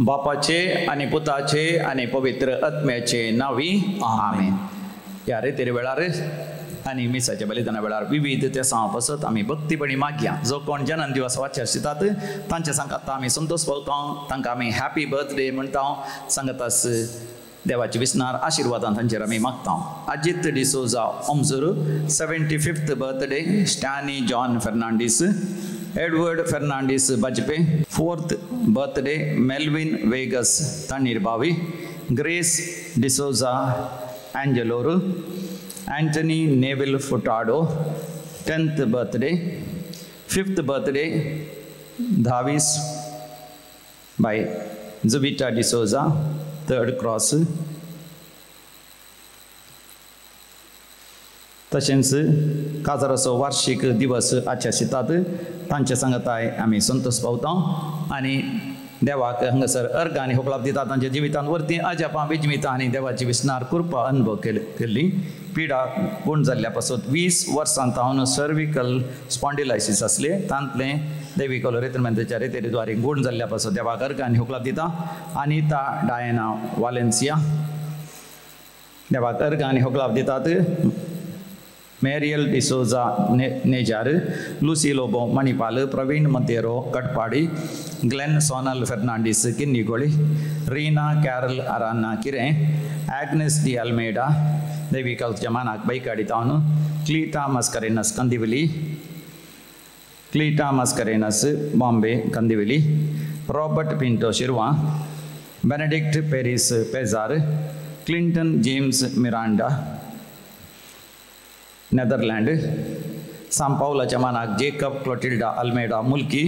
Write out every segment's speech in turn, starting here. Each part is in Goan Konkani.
बापाचे आनी पुताचे आनी पवित्र आत्म्याचे नांवी आमेन. ह्या रेतीर वेळार आनी मिसाच्या बलिदाना वेळार विविध तेसां पासत आमी भक्तीपणी मागया. जो कोण जनन दिवस वाचे आसतात तांचे सांगता आमी संतोष पावता, तांकां आमी हॅपी बर्थडे म्हणटा. सांगतास देवाचे विसनार आशिर्वादान तांचेर आमी मागता. Ajit D'Souza Omzur 75th birthday, Stany John Fernandes, Edward Fernandes Bajpe 4th birthday, Melvin Vegas Tannirbhavi, Grace D'Souza Angelore, Antony Neville Furtado 10th birthday, 5th birthday Dhavis by Juvita D'Souza 3rd cross. तशेंच काजाराचो वार्षिक दिवस आजच्या शितात तांचे सांगताय आमी संतोष पावता आनी देवाक हांगासर अर्घ आनी होकलाप दिता. तांच्या जिवितांत वरती अजापां विजमितां आनी देवाची विसनार कृपा अनुभव केल्ली. पिडा गुण जाल्ल्या पासत 20 वर्सां तावन सर्विकल स्पॉन्डिलायसीस आसले, तांतलें देवी कलोरेतमेंताच्या रेतेरी गुण जाल्ल्या पासत देवाक अर्घ आनी होकलाप दिता. अनिता डायना वालेन्सिया देवाक अर्घ आनी होकलाप दितात. Mariel D'Souza Nejar, Lucy Lobo Manipal, Praveen Monteiro Katpadi, Glenn Sonal Fernandes Kinnigoli, Reena Carol Aranha Kire, Agnes D Almeida Devi कल जमानाक Baikadi town, Cleta Mascarenhas Kandivali, Cleta Mascarenhas Bombay Kandivali, Robert Pinto Shirva, Benedict Paris Pezar, Clinton James Miranda Netherland, सांपावलाच्या मानाक Jacob Clotilda Almeida Mulki,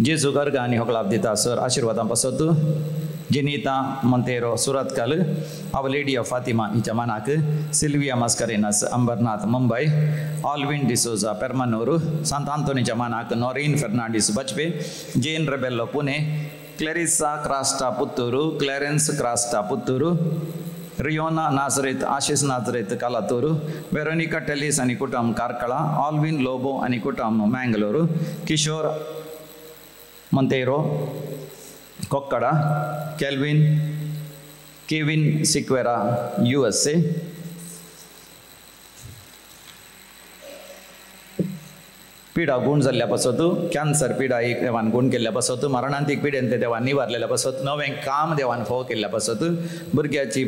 Jesu Garg आनी होकलाप दिता सर आशिर्वादां पासत. Jenita Monteiro Surathkal, our lady of Fatima हिच्या मानाक Sylvia Mascarenhas Ambernath Mumbai, Alvin D'Souza Permanur, Sant आंतोनीच्या मानाक Noreen Fernandes Bajpe, Jane Rebello Pune, Clarissa Crasta Puttur, Clarence Crasta Puttur, Riona Nazareth, Ashish Nazareth Kalathur, Veronica Tellis आनी कुटुंब कार्कळा, ऑल्विन लोबो आनी कुटुंब Mangalore, Kishore Monteiro Kokkada, Kelvin Kevin Sequeira USA. पिडा गुण जाल्ल्या पासत, कॅन्सर पिडा एक देवान गुण केल्ल्या पासत, मरणांतीक पिडेन ते देवान निवारलेल्या पासत, नवें काम देवान फोव केल्ल्या पासत, भुरग्याची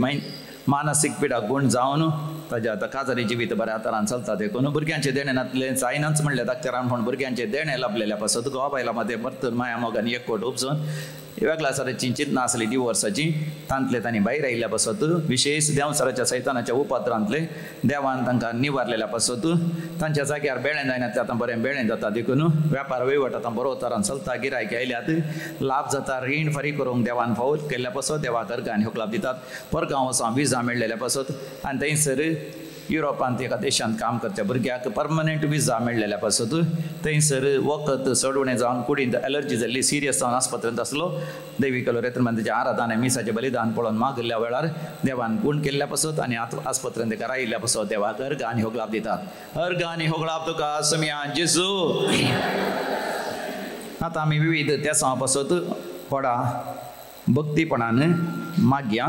मानसीक पिडा गुण जावन ताज्या आतां काजारी जिवीत बऱ्या तरान चलता देखून भुरग्यांचें देणें नातलें जायनाच म्हणलें डॉक्टरान म्हण भुरग्यांचें देणें लाभलेल्या पासत गोवा बायलां मदें परतून माया मोगान एकवट उपजून वेगळ्या सराची चिंतना आसली डिवोर्साची तांतले तांणी भायर आयिल्ल्या पासत, विशेष देवसराच्या सैतानाच्या उपद्रांतले देवान तांकां निवारलेल्या पासत, तांच्या जाग्यार बेळें जायना आतां बरें बेळें जाता देखून वेपार वहिवट आतां बरो तरान चलता, गिरायक आयल्यात लाभ जाता, रीण फारीक करूंक देवान फावल केल्ल्या पासत देवाक अर्घ आनी होकलाप दितात. परगांव वचोन विजा मेळ्ळेल्या पासत आनी थंयसर युरोपांत एका देशांत काम करच्या भुरग्याक परमनंट विजा मेळ्ळेल्या पासत थंयसर वखद चड उणें जावन कुडींत एलर्जी जाल्ली सिरियस जावन आस्पत्रेंत आसलो. देवी कलोरेतमेंताच्या आराधना मिसाचें बलिदान पळोवन मागिल्ल्या वेळार देवान गुण केल्ल्या पासत आनी आस्पत्रेंत ताका रायिल्ल्या पासत देवाक अर्घ आनी होगळाप दितात. अर्घ आनी होगळाप तुका समिया जेजू. आतां आमी विविध तेसां पासत व्हडा भक्तीपणान मागया.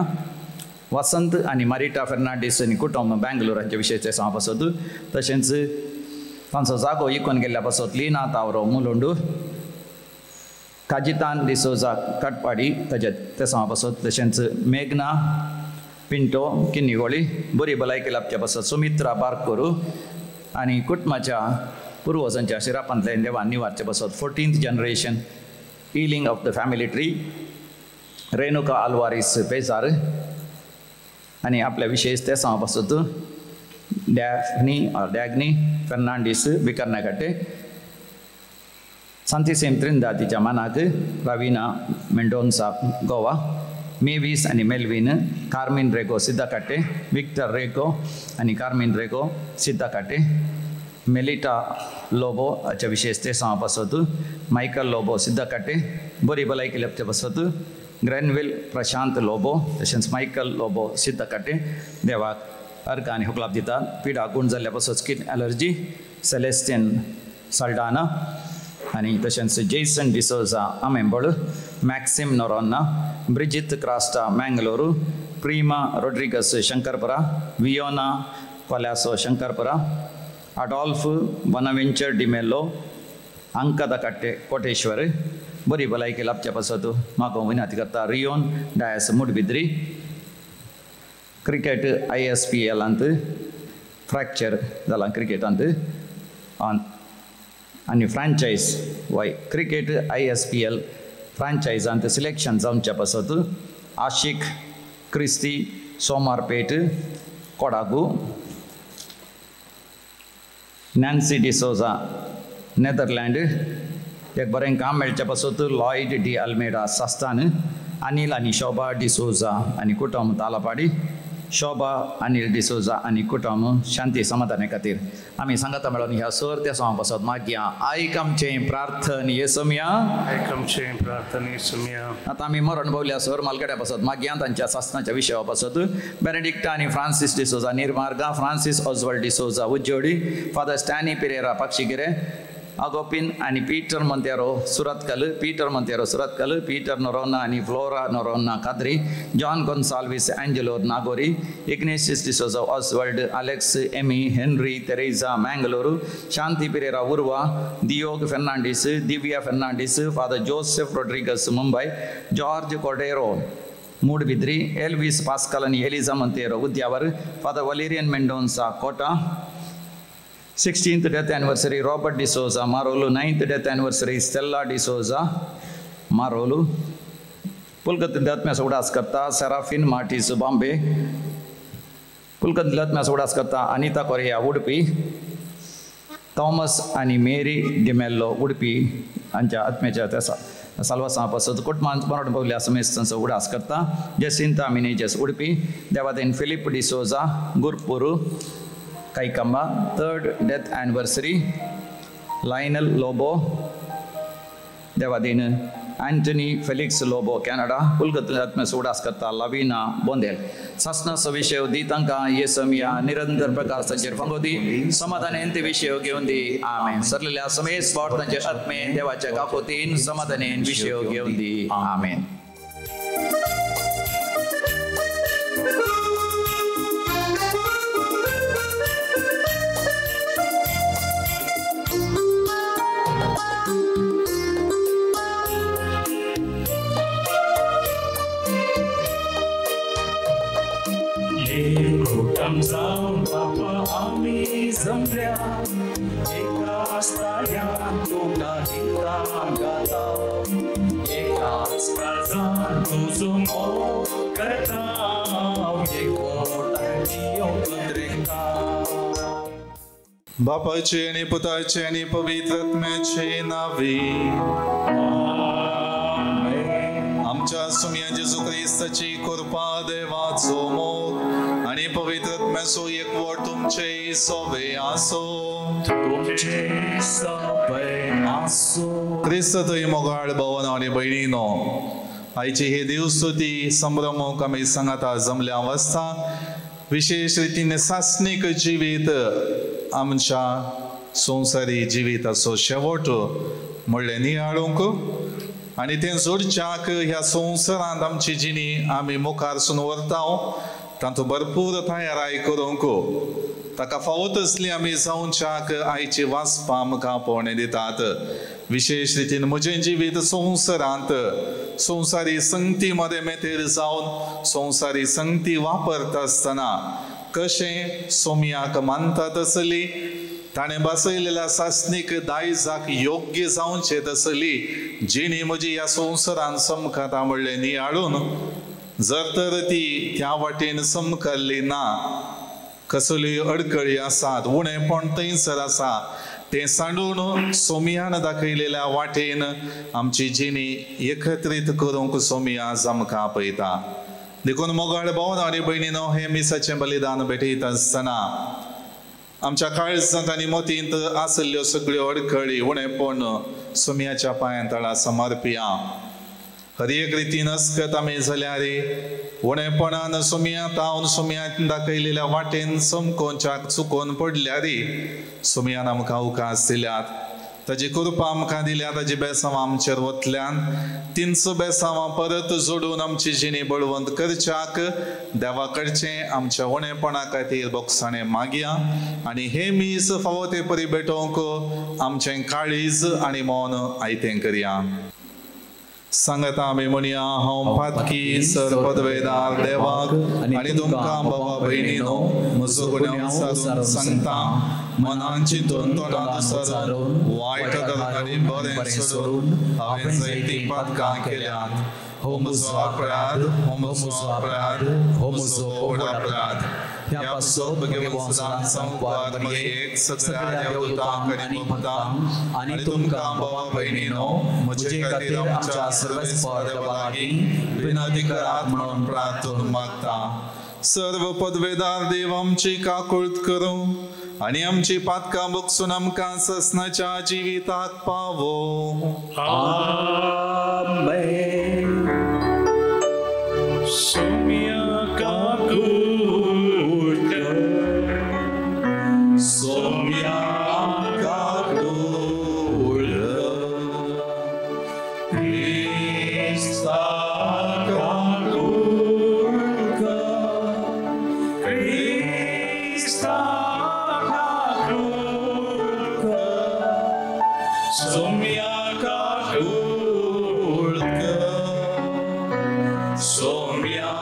वसंत आनी मारिटा फेर्नांडीस आनी कुटुंब बेंगलोर हांचे विशयचे सांग पासत, तशेंच तांचो जागो इकून गेल्ल्या पासत लिना तावरो मुलुंडू, काजितान डिसोजा काटपाडी ताजे ते सांग पासत, तशेंच मेघना पिंटो किन्नीगोळी बरी भलायकी लाभच्या पासत सुमित्रा बारकोरू आनी कुटुंबाच्या पुर्वजांच्या शिरापांतले देवान निवारचे पासत 14th generation healing of the family tree Renuka Alvares Pezar आनी आपल्या विशेष ते सांग पासत डॅफनी ऑर डॅगनी फेर्नांडीस विकर्नाकाटे, सांतीसेम त्रिंदातीच्या मानाक रवीना मेंडोन्सा गोवा, मेवीस आनी मेल्वीन, कार्मीन रेगो सिद्धाकाटे, विक्टर रेगो आनी कार्मीन रेगो सिद्धाकाटे, मेलिटा लोबो हाच्या विशेष ते सांग पासत, मायकल लोबो सिद्धाकाटे, बरी भलायकी लाभचे पासत ग्रॅनविल प्रशांत लोबो तशेंच मायकल लोबो सिद्धकाटे देवाक अर्घ आनी हुकलाप दितात. पिडा गूण जाल्ल्या पासत स्कीन एलर्जी सेलेस्टियन साल्डाना आनी तशेंच Jason D'Souza Amembal, Maxim Noronha, Brigitte Crasta Mangalore, Prema Rodrigues Shankarpura, Viona Colaco Shankarpura, Adolf Bonaventure D'Mello, अंकदा काट्टे Koteshwar बरी भलायकी लाभच्या पासत मागोवंक विनंती करता. Rion Dias Moodbidri cricket ISPL fracture जालां क्रिकेटांत आनी फ्रांचायज वय क्रिकेट ISPL फ्रांचायजांत सिलेक्शन जावच्या पासत आशिक क्रिस्ती सोमारपेट कोडागू, नॅन्सी डिसोजा नेदरलँड एक बरें काम मेळच्या पासत लॉयड डी अल्मेडा सास्तान, अनिल आनी शोभा डिसोजा आनी कुटुंब तालापाडी, शोभा अनिल डिसोजा आनी कुटुंब शांती समाधाना खातीर आमी सांगाता मेळोन ह्या सर त्या समा पासत मागया. आयक आमचें प्रार्थन येसमया, आयक आमचें प्रार्थन येसमया. आतां आमी मरण पावल्या सर मालगड्या पासत मागया तांच्या सासनाच्या विशया पासत बेनेडिक्टा आनी Francis D'Souza Nirmarga, Francis Oswald D'Souza Ujjodi, father Stany Pereira Pakshigere, Agopin आनी Peter Monteiro Surathkal, Peter Monteiro Surathkal, Peter Noronha आनी Flora Noronha Kadri, John Gonsalves Angelo Nagori, Ignatius D'Souza Oswald, Alex Amy Henry Teresa Mangalore, Shanti Pereira Urwa, Diyog Fernandes, Divya Fernandes, father Joseph Rodrigues Mumbai, George Cordeiro Moodbidri, Elvis Pascal आनी Eliza Monteiro Udyavar, father Valerian Mendonca Kota, 16th death anniversary Robert D'Souza Marolu, 9th death anniversary Stella D'Souza Marolu, पुलकत आत्म्याचो उडास करता सेराफिन मार्टीस बॉम्बे, पुलकत आत्म्याचो उडास करता अनिता कोरिया उडपी, थॉमस आनी मेरी डिमेल्लो उडपी हांच्या आत्म्याच्या त्या साल्वासां पासत कुटुंबांत मरण पावल्या समेस्तांचो उडास करता जेसिंता मिनेजस उडपी, देवादेन Philip D'Souza Gurpur Kaikamba, 3rd death anniversary Lionel Lobo, Devadin Antony Felix Lobo Canada, पुलकत आत्म्याचो उडास करता लवीना बोंदेल. सासनाचो विशय दी तांकां येसमया निरंतर प्रकाश तांचेर फांगोदी, समाधानेन ते विशय घेवन दी. आमेन. सरलेल्या समेस्त फावट तांचे आत्मे देवाच्या काकोतीन समाधानेन विशय घेवन दी. आमेन. जावन बापा आमी जमल्या एकाच ताळ्यान तुका गितां गाता, एकाच काळजान तुजो मोग करता, एकवटान जियोंक द्रेता. बापाचे आनी पुताचे आनी पवित्र आत्म्याचे नांवे आमच्या सुम्या जेजू क्रिस्ताची कृपा, देवाचो मोग आनी पवित्र आत्म्याचो एकवट तुमचे सोवे आसो. तुमचे सोवे आसो. क्रिस्त थंय मोगाळ भवन आनी भयणीनो, आयची हे देवस्तुती संभ्रमूक आमी सांगाता जमल्या अवस्था विशेश रितीन सासणीक जिवीत आमच्या संवसारी जिविताचो शेवट म्हणलें नियाळूंक आनी तें जोडच्याक ह्या संवसारांत आमची जिणी आमी मुखार सून व्हरता तातूंत भरपूर तयाराय करूंक ताका फावो तसली आमी जावच्याक आयची वाचपां आमकां पळोवणें दितात. विशेश रितीन म्हजें जिवीत संवसारांत संवसारी संगती मदें मेतेर जावन संवसारी संगती वापरता आसतना कशें सोमयाक मानता तसली ताणें बसयलेल्या सासणीक दायजाक योग्य जावचें तसली जिणी म्हजी ह्या संवसारान समकता म्हणलें नियाळून जर तर ती त्या वाटेन समकल्ली ना, कसल्यो अडकळी आसात, उणेपण थंयसर आसा तें सांडून सोमयान दाखयलेल्या वाटेन आमची जिणी एकत्रीत करूंक सोमया आज आमकां आपयता. देखून मोगाळ भाव आनी भयणीनो, हें मिसाचें बलिदान भेटयता आसतना आमच्या काळजांत आनी मतींत आशिल्ल्यो सगळ्यो अडकळी उणेपण सोमयाच्या पांयां तळा समर्पिया. हर एक रितीन अस्कत आमी जाल्यार उणेपणान सुमया तावन सुमयान दाखयलेल्या वाटेन समकोनच्याक चुकोन पडल्यार सुमयान आमकां उकास दिल्यात, ताजी कृपा आमकां दिल्या, ताजी बेसांवां आमचेर वतल्यान तिनसो बेसांवां परत जोडून आमची जिणी बळवंत करच्याक देवा कडचें आमच्या उणेपणा खातीर बोगसाणें मागया आनी हे मीस फावो ते परी भेटोवंक आमचें काळीज आनी मन आयतें करया। सांगता आमी म्हणया, हांव पातकी सर पदवेदार देवाक आनी तुमकां बाबा भयणीनो म्हजो गुन्यांव सारून सांगता, मनान चिंतून तोंडान उचारून वायट आनी बरें सोडून हांवें जायतीं पातकां केल्यांत। हो म्हजो अपराध, हो म्हजो अपराध, हो म्हजो व्हड अपराध। ह्या पासत भगवंत संवाद मरियेक, सगळ्या देवदूतांक आनी भक्तांक आनी तुमकां भावा भयणीनो म्हजे खातीर आमच्या सर्वेस्पर देवा लागीं विनंती करात म्हणून प्रार्थना मागता। सर्व पदवेदार देव आमची काकूळत करूं आनी आमची पातकां बगसून आमकां ससनाच्या जिविताक पावो। आमेन। सोम्या काकूळ कर, सोम्या काकूळ कर, क्रिस्ता काकूळ कर, क्रिस्ता काकूळ कर, सोम्या काकूळ कर, सोम्या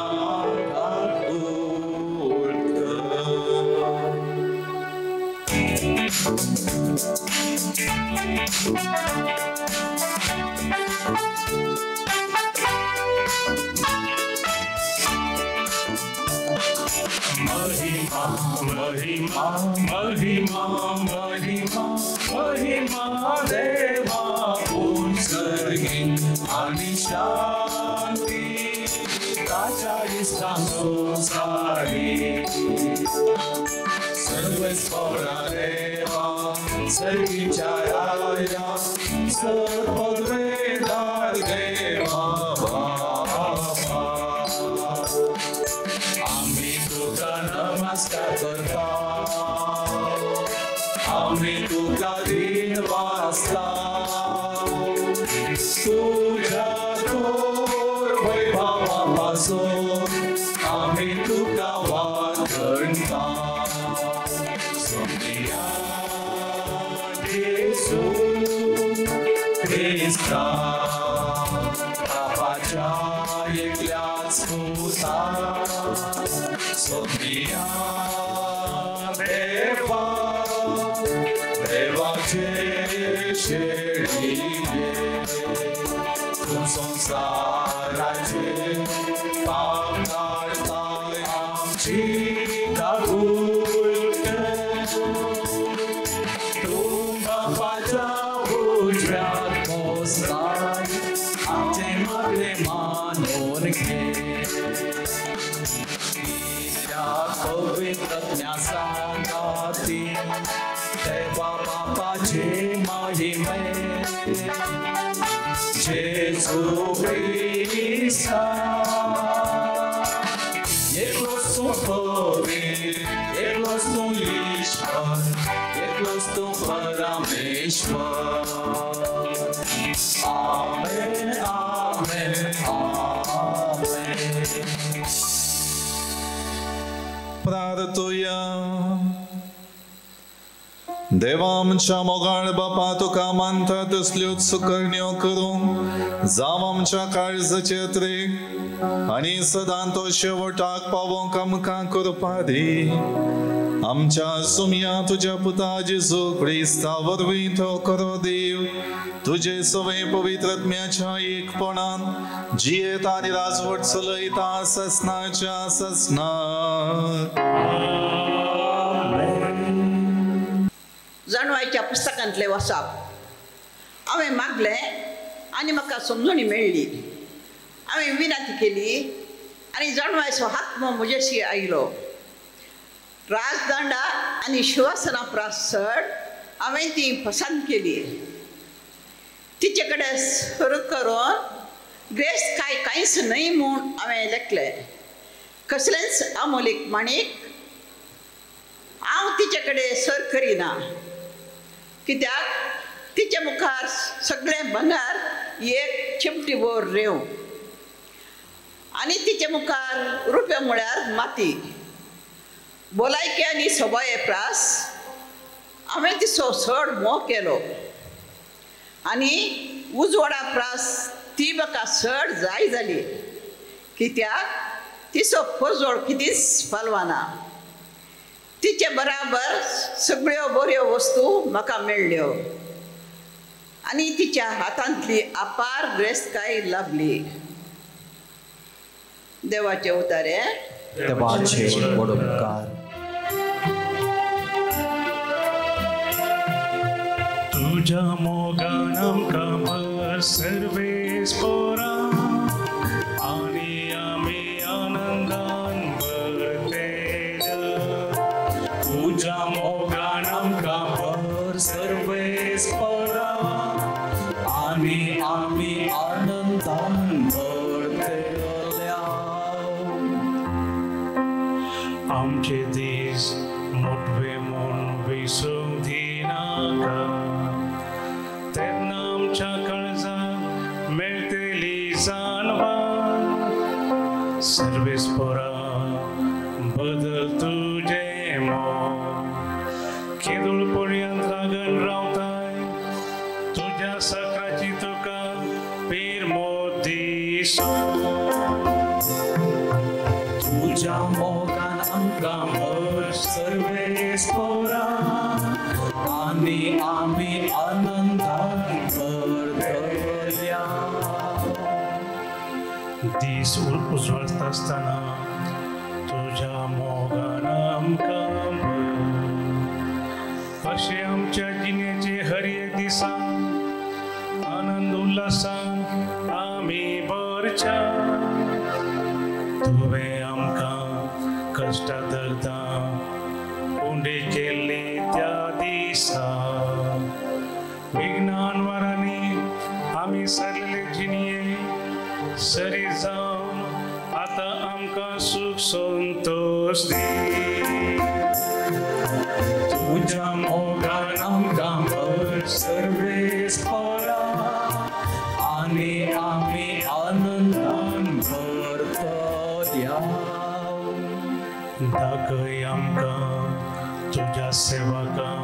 काकूळ कर। महिमा महिमा महिमा महिमा महिमा देवा उत्सर्गी आणि शांती ताच्या इश्टांसंसारी। सर्वेस्परा देवा सर्गीच्या राया सर्वपदवेदार देवा बापा, आम्ही तुका नमस्कार करता, आम्ही तुका दिन वाचता, तुझ्या थोर वैभवापासून आम्ही तुका वाचता। सोम्या जेसू क्रिस्ता बापाच्या एकल्याच पुता, सोम्या देवा देवाचे शेळीये, तूं संवसाराचे पाप काडताय आमची काकूळ कर, तूं बापाच्या उजव्यात बसताय आमचें मागणें मानून घे। त्या पवित्र सांगाती देवा बापाचे महिमे जेजू क्रिस्ता, एकलोच तूं पवित्र, एकलोच तूं ईश्वर, एकलोच तूं परमेश्वर। आमेन आमेन आमेन। प्रार्थुया। देवा आमच्या मोगाळ बापा, तुका मानता तसल्योच करण्यो करूंक जावं आमच्या काळजाचे अत्रेक आनी सदां तो शेवटाक पावोवंक आमकां कृपा दी। आमच्या सुमया तुज्या पुता जेजू क्रिस्ता वरवीं तो करो देव, तुजे सवय पवित्र आत्म्याच्या एकपणान जियेत आनी राजवट चलयता ससनाच्या ससना। जाणवायच्या पुस्तकांतले वाचप हांवें मागलें आनी म्हाका समजणी मेळ्ळी। हांवें विनंती केली आनी जाणवायचो आत्मो म्हजेशी आयलो। राजदंडा आनी शिवासना प्रास चड हांवें ती पसंत केली। तिचे कडेन सुरू करून ग्रेस काय कांयच न्हय म्हूण हांवें लेखलें. कसलेंच अमोलीक माणीक हांव तिचे कडेन सर करिना, कित्याक तिचे मुखार सगळें भांगर एक चिमटी भर रेंव आनी तिचे मुखार रुप्या म्हळ्यार माती. भलायकी आनी सोबाये प्रास हांवें तिचो चड मोग केलो आनी उजवाडा प्रास ती म्हाका चड जाय जाली, कित्याक तिचो पोजोळ कितेंच पालवाना. तिचे बराबर सगळ्यो बऱ्यो वस्तू म्हाका मेळ्ळ्यो आनी तिच्या हातांतली अपार ग्रेस्तकाय लाभली. देवाचे उतारे. देवाचे व्हड उपकार. तुझ्या मोगान आमकां भर सर्वेस पोरा आनी आमी आनंदान भरतेल्या. तुझ्या मोगान आमकां भर सर्वेस पोरा आनी आमी आनंदान भरतेल्या. आमचे दीस मोटवे म्हूण विसरूंक दिनाका, तेन्ना आमच्या काळजाक मेळटली जाणवा. सर्वेस पोरा बदल तुजें मोग, केदोळ पर्यंत लागून रावताय तुज्या साकराची तुका पिरमोद दिसो. तुज्या मोगान आमकां भर सर्वेस पोरा आनी आमी आनंदान भरतल्या. दीस उजवाडता आसतना तुज्या मोगान आमकां भर, अशें आमच्या जिणेचे हर एक दिसा आनंद उल्हासान आमी भरच्या. तुवें आमकां कश्टां दर्दां उंडे केल्ली त्या दिसा, विज्ञान वारांनी आमी सारलेले जिणये सरी जावन आतां आमकां सूख संतोश दी. तुज्या मोगान आमकां भर सर्वेस पोरा आनी आमी आनंदान भरतल्या. दाखय आमकां तुज्या सेवकां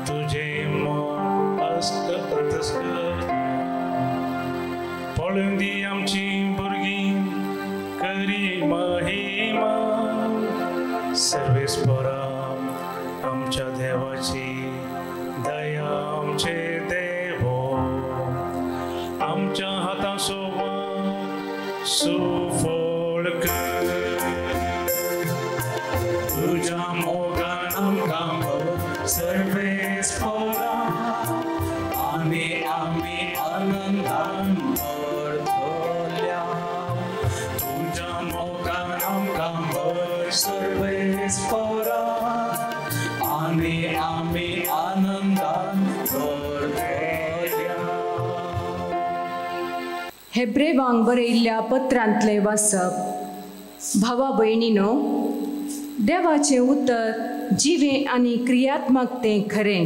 तुजें मोग अंतस्कर, पळोवन दी आमची भुरगीं करी महिमा. सर्वेस पोरा आमच्या देवाची दया आमचे देवो, आमच्या हातां सोबत सुफळ कर. तुज्या मोगान आमकां भर सर्वेस पोरा आनी आमी आनंदान भरतल्या. तुज्या मोगान आमकां भर सर्वेस पोरा आनी आमी आनंदान भरतल्या. हेब्रेवांक बरयल्ल्या पत्रांतलें वाचप. भावा भयणीनो, देवाचें उतर जिवें आनी क्रियात्मक तें खरें.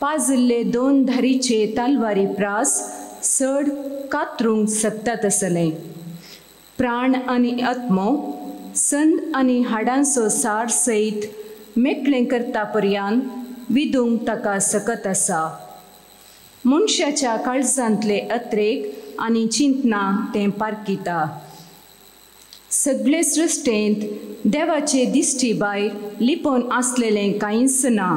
पाजिल्ले दोन धारीचे तालवारी प्रास चड कातरूंक शकता तसलें. प्राण आनी आत्मो, संद आनी हाडांचो सार सयत मेकळें करता पर्यान विदूंक ताका सकत आसा. मनशाच्या काळजांतले अत्रेक आनी चिंतना तें पारकिता. सगळे सृश्टेंत देवाचे दिश्टी भायर लिपोवन आसलेलें कांयच ना.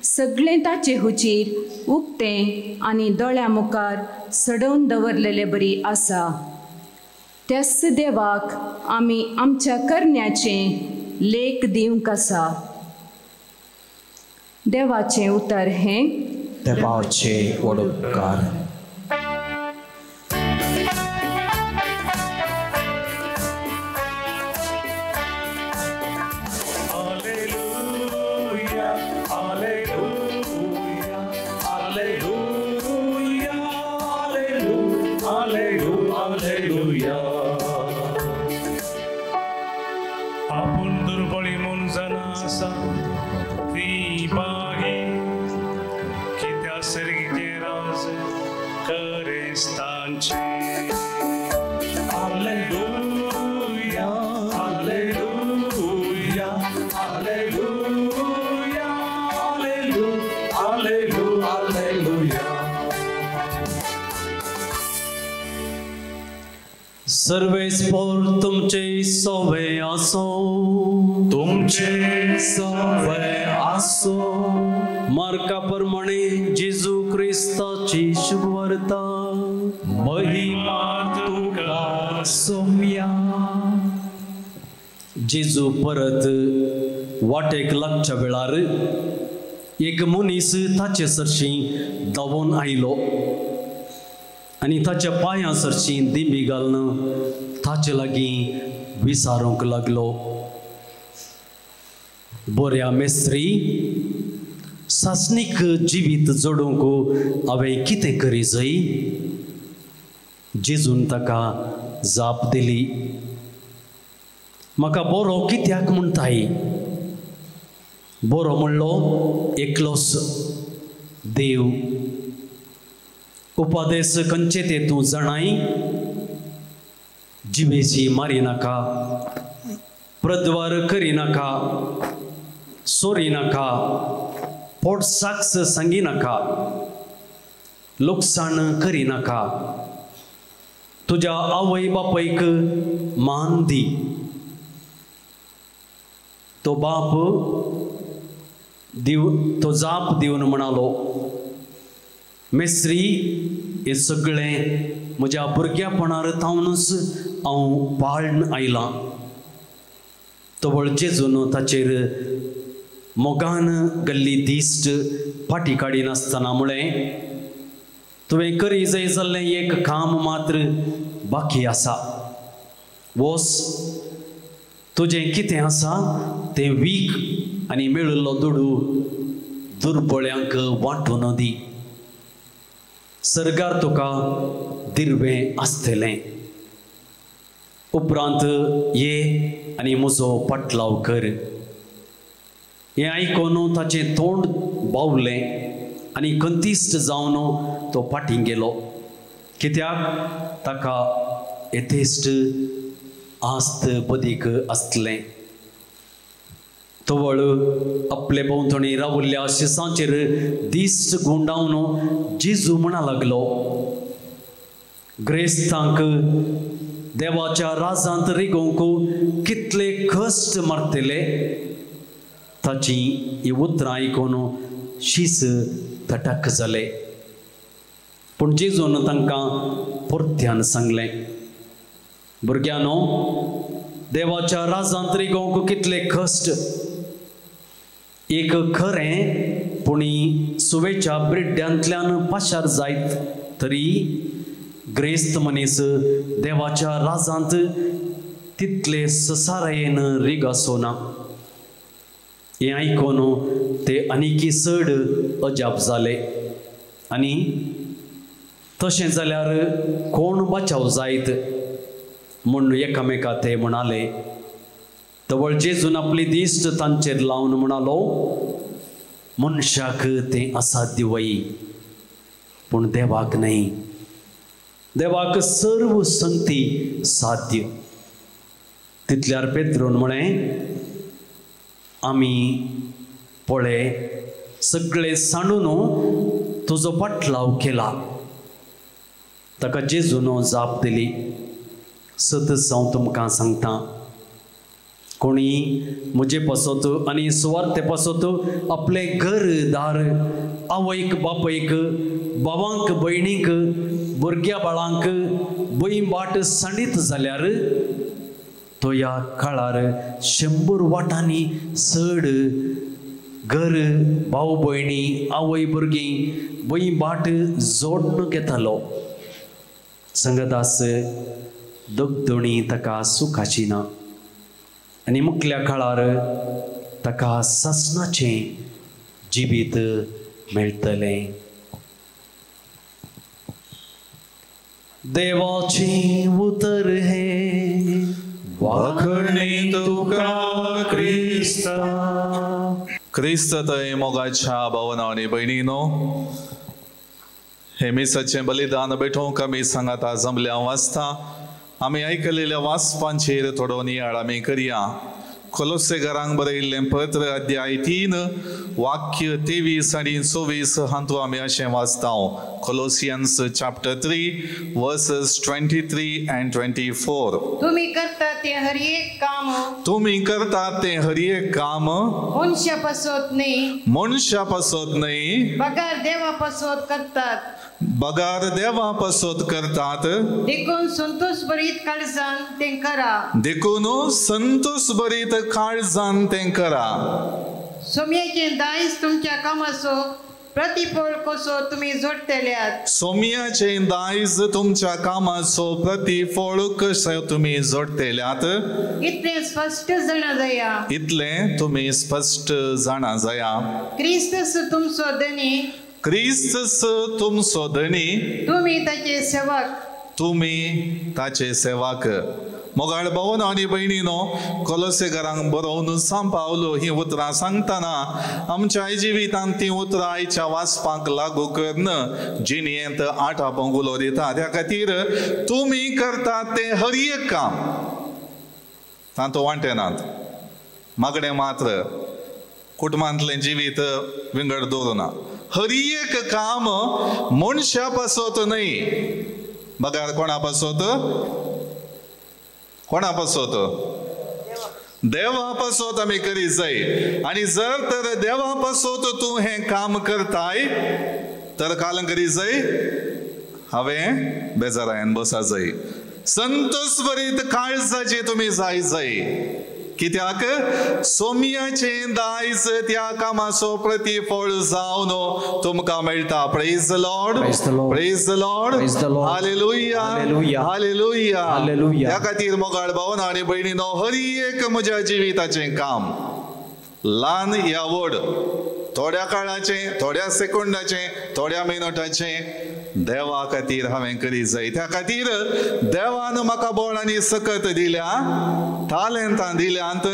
सगळें ताचे हुजीर उक्तें आनी दोळ्या मुखार सडोवन दवरलेले बरी आसा. त्याच देवाक आमी आमच्या करण्याचें लेख दिवंक आसा. देवाचें उतर हें. देवाचे व्हड उपकार. Hallelujah, hallelujah, hallelujah, सर्वेस्पोर तुमचे सवे आसो, तुमचे सवे आसो। मार्का प्रमाणे जेजू क्रिस्ताची शुभवार्ता। महिमा तुका सोम्या। जेजू परत वाटेक लागच्या वेळार एक मनीस ताचे सरशीं धांवून आयलो आनी ताच्या पांयां सरशीं दिंबी घालून ताचे लागीं विचारूंक लागलो, बऱ्या मेस्त्री, सासणीक जिवीत जोडूंक हांवें कितें करी जाय? जेजून ताका जाप दिली, म्हाका बरो कित्याक म्हणटाय? बरो म्हणलो एकलोच देव। उपादेस खंयचे ते तूं जाणाय? जिवेची मारी नाका, प्रद्वार करिनाका, सोरी नाका, पोट साक्स सांगी नाका, लुकसाण करिनाका, तुज्या आवय बापायक मान दी। तो बाप दिव तो जाप दिवन म्हणालो, मेस्त्री, हें सगळें म्हज्या भुरग्यापणार तावनूच हांव पाळन आयलां। तवळ जेजून ताचेर मोगान गल्ली दिश्ट फाटी काडिनासतना म्हळें, तुवें करी जाय जाल्लें एक काम मात्र बाकी आसा। वोस, तुजें कितें आसा तें वीक आनी मेळिल्लो दुडू दुर्बळ्यांक वांटून दी, सरकार तुका दिर्वें आसतलें। उपरांत ये आनी म्हजो पाटलाव कर। हें आयकून ताचें तोंड बावलें आनी कंतीस्ट जावन तो फाटीं गेलो, कित्याक ताका येथेस्ट आस्त बदीक आसलें। तवळ आपले भोंवतणी रावल्ल्या शिसांचेर दिश्ट गुंडावन जेजू म्हणा लागलो, ग्रेस्तांक देवाच्या राजांत रिगोवंक कितले कश्ट मारतले। ताची ही उतरां आयकून शीस थटक जाले। पूण जेजून तांकां परत्यान सांगलें, भुरग्यांनो, देवाच्या राजांत रिगोवंक कितले कश्ट। एक खरें पुणी सुवेच्या ब्रिड्ड्यांतल्यान पाशार जायत तरी ग्रेस्त मनीस देवाच्या राजांत तितले ससारायेन रिगासो ना। हें आयकून ते आनीकी चड अजाप जाले आनी तशें जाल्यार कोण बचाव जायत म्हूण एकामेका ते म्हणाले। तवळ जेजून आपली दिश्ट तांचेर लावन म्हणालो, मनशाक तें असाध्य वय, पूण देवाक न्हय। देवाक सर्व संगती साध्य। तितल्यार पेत्रून म्हळें, आमी पळय सगळे सांडून तुजो पाटलाव केला। ताका जेजून जाप दिली, सतच हांव तुमकां सांगता, कोणी म्हजे पासत आनी सुवार्थे पासत आपलें घर दार, आवयक बापयक, भावांक भयणीक, भुरग्या बाळांक भंय बाट सांडीत जाल्यार तो ह्या काळार 100 वाटांनी चड घर, भाव भयणी, आवय भुरगीं भंय बाट जोडून घेतालो। संगदास दगदणी ताका सुखाची ना आनी मुखल्या काळार ताका सासणाचें जिवीत मेळटलें। देवाचें उतर हें, वाखणी तुका क्रिस्ता। क्रिस्त थंय मोगाच्या भावना आनी भयणीनो, हे मिसाचें बलिदान भेटोवंक आमी सांगाता जमल्या वाचता। आमी आयकलेल्या वाचपांचेर थोडो नियाळ आमी करया। कोलोसेकारांक बरयिल्लें पत्र अध्याय 3 वाक्य 23 आनी 24 हातूंत आमी अशें वाचता. Colossians chapter 3 verses 23 and 24. तुम्ही करता ते हर एक काम, तुम्ही करता ते हर एक काम मनशा पासत न्ही, मनशा पासत न्ही, बगार देवा पासत करतात, बगार देवा पासत करतात. देखून संतोष भरीत काळजान तें करा, देखून संतोष भरीत काळजान तें करा. सोम्याचें दायज तुमच्या कामाचो प्रतिफळ कसो तुमी जोडटल्यात, सोम्याचें दायज तुमच्या कामाचो प्रतिफळ कसो तुमी जोडटल्यात, इतलें स्पश्ट जाणा जाया, इतलें तुमी स्पश्ट जाणा जाया. क्रिस्तस तुमचो धनी, क्रिस्तस तुमचो धनी, तुमी ताचे सेवक, तुमी ताचे सेवक. मोगाळ भावन आनी भयणीनो, कोलोसेकारांक बरोवन सांव पावलो ही उतरां सांगतना आमच्या जिवितांत ती उतरां आयच्या वाचपाक लागू करून जिणेंत आटापोंक उलो दिता. त्या खातीर तुमी करतात तें हर एक काम तांतूत वांटेनात, मागणें मात्र कुटुंबांतलें जिवीत विंगड दवरुना. हर एक काम मनशा पासत न्हय, बगार कोणा पासत, कोणा पासत, देवा पासत आमी करीत जाय. आनी जर तर देवा पासत तूं हें काम करताय तर काल करीत जाय, हांवें बेजारायन बसा जाय. संतोष भरीत काळजाचे तुमी जाय जाय, कित्याक सोम्याचें दायज त्या कामाचो प्रतिफळ जावन तुमकां मेळटा. Praise the Lord, praise the Lord, hallelujah, hallelujah. ह्या खातीर मोगाळ भावन आनी भयणीनो, हर एक म्हज्या जिविताचें काम ल्हान या व्हड, थोड्या काळाचें, थोड्या सेकंडाचें, थोड्या मिनटाचें देवा खातीर हांवें करीत जाय. त्या खातीर देवान म्हाका बळ आनी सकत दिल्या, तालेंतां दिल्यांत,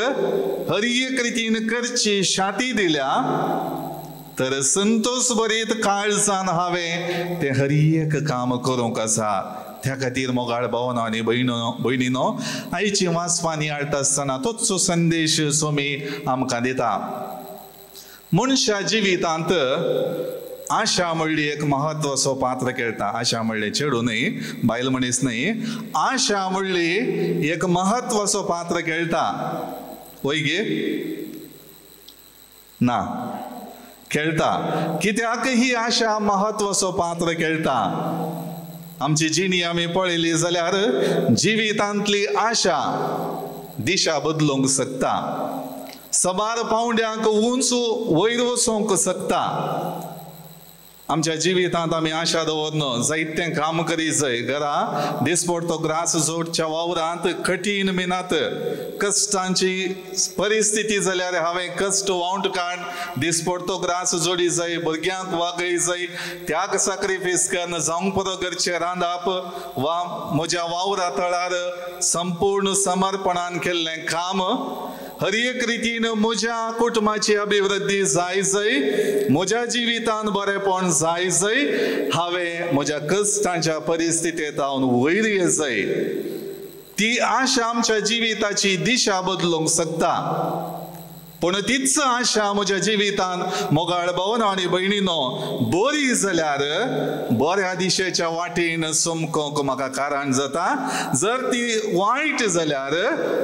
हर एक रितीन करची शाती दिल्या, तर संतोष भरीत काळजान हांवें तें हर एक काम करूंक आसा. त्या खातीर मोगाळ भावनो आनी भयणीनो, आयची वाचपां नियाळटा आसतना तोच संदेश सोमी आमकां दिता. मनशा जिवितांत आशा म्हणली एक महत्वाचो पात्र खेळटा. आशा म्हणलें चेडूं न्हय, बायल मनीस न्हय, आशा म्हणली एक महत्वाचो पात्र खेळटा. वय गे ना खेळटा. कित्याक ही आशा महत्वाचो पात्र खेळटा? आमची जिणी आमी पळयली जाल्यार जिवितांतली आशा दिशा बदलूंक शकता, सबार पावंड्यांक उंच वयर वचूंक शकता. आमच्या जिवितांत आमी आशा दवरन जायतें काम करीत जाय. घरा दिसपडतो ग्रास जोडच्या वावरांत कठीण मिनात कश्टांची परिस्थिती जाल्यार हांवें कश्ट वावंट काड दिसपडतो ग्रास जोडी जाय, भुरग्यांक वागय जाय, त्याग साक्रिफीस करून जावंक पुरो घरचें रांदप वा म्हज्या वावरा तळार संपूर्ण समर्पणान केल्लें काम हर एक रितीन म्हज्या कुटुंबाची अभिवृद्धी जाय जाय, म्हज्या जिवितान बरेपण जाय जाय, हांवें म्हज्या कश्टांच्या परिस्थितींत हांव वयर येत जाय. ती आशा आमच्या जिविताची दिशा बदलूंक शकता. पूण तीच आशा म्हज्या जिवितान मोगाळ भावन आनी भयणीनो बरी जाल्यार बऱ्या दिशेच्या वाटेन चमकोवंक म्हाका कारण जाता. जर ती वायट जाल्यार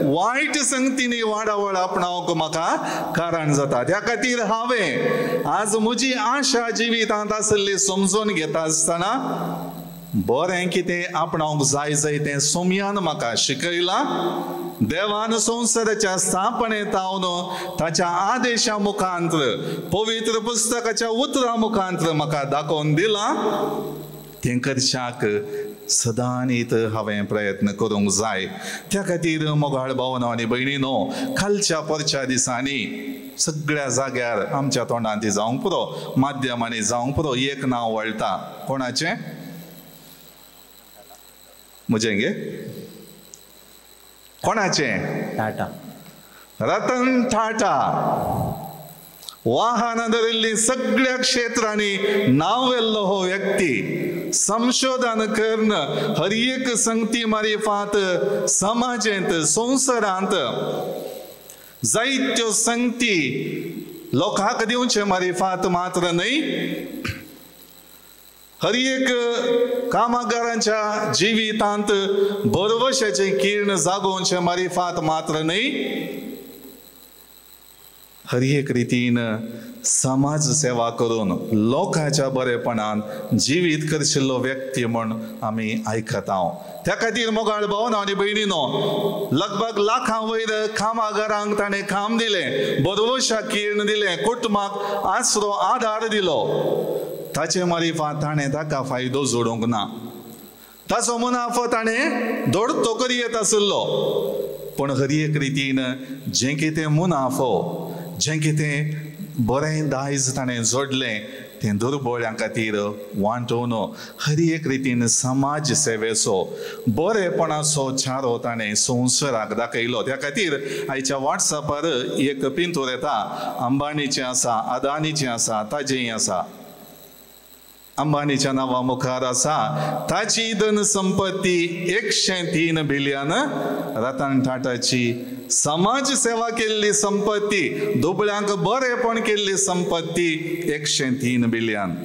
वायट संगतीनी वाडावळ आपणावंक म्हाका कारण जाता. त्या खातीर हांवें आज म्हजी आशा जिवितांत आशिल्ली समजून घेता आसतना बरें कितें आपणावंक जाय जाय तें सोम्यान म्हाका शिकयलां. देवान संवसाराच्या स्थापनेंत हांव ताच्या आदेशा मुखांत्र पवित्र पुस्तकाच्या उतरा मुखांत्र म्हाका दाखोवन दिलां. तें करच्याक सदांनीत हांवें प्रयत्न करूंक जाय. त्या खातीर मोगाळ भावनो आनी भयणीनो, खालच्या परच्या दिसांनी सगळ्या जाग्यार आमच्या तोंडांत ती जावंक पुरो, माध्यमांनी जावंक पुरो, एक नांव वळटा. कोणाचें? म्हजें गे? कोणाचें? टाटा. रतन टाटा. वाहनां धरिल्ली सगळ्या क्षेत्रांनी नांव व्हेल्लो हो व्यक्ती संशोधन करून हर एक संगती मारिफात समाजेंत संवसारांत जायत्यो संगती लोकांक दिवचे मारिफात मात्र न्हय, हर एक कामगारांच्या जिवितांत भरवशाचें किर्ण जागोवचें मारिफात मात्र न्हय, हर एक रितीन समाज सेवा करून लोकांच्या बरेपणान जिवीत करशिल्लो व्यक्ती म्हूण आमी आयकता. त्या खातीर मोगाळ भावन आनी भयणीनो, लगभग लाखां वयर कामागारांक ताणें काम दिलें, भरवशा किर्ण दिलें, कुटुंबाक आसरो आदार दिलो. ताचे मारिफात ताणें ताका फायदो जोडूंक ना, ताचो मुनाफो ताणें दोडतो करी येत आशिल्लो. पूण हर एक रितीन जें कितें मुनाफो, जें कितें बरें दायज ताणें जोडलें तें दुर्बोळ्यां खातीर वांटोवन हर एक रितीन समाज सेवेचो बरेपणाचो चारो ताणें संवसाराक दाखयलो. त्या खातीर आयच्या वॉट्सॅपार एक पिंतूर येता, अंबानीचें आसा, अदानीचें आसा, ताजेंय आसा. अंबानीच्या नांवा मुखार आसा ताची धन संपत्ती 103 बिलियन, रतन टाटाची समाज सेवा केल्ली संपत्ती, दुबळ्यांक बरेपण केल्ली संपत्ती 103 बिलियन.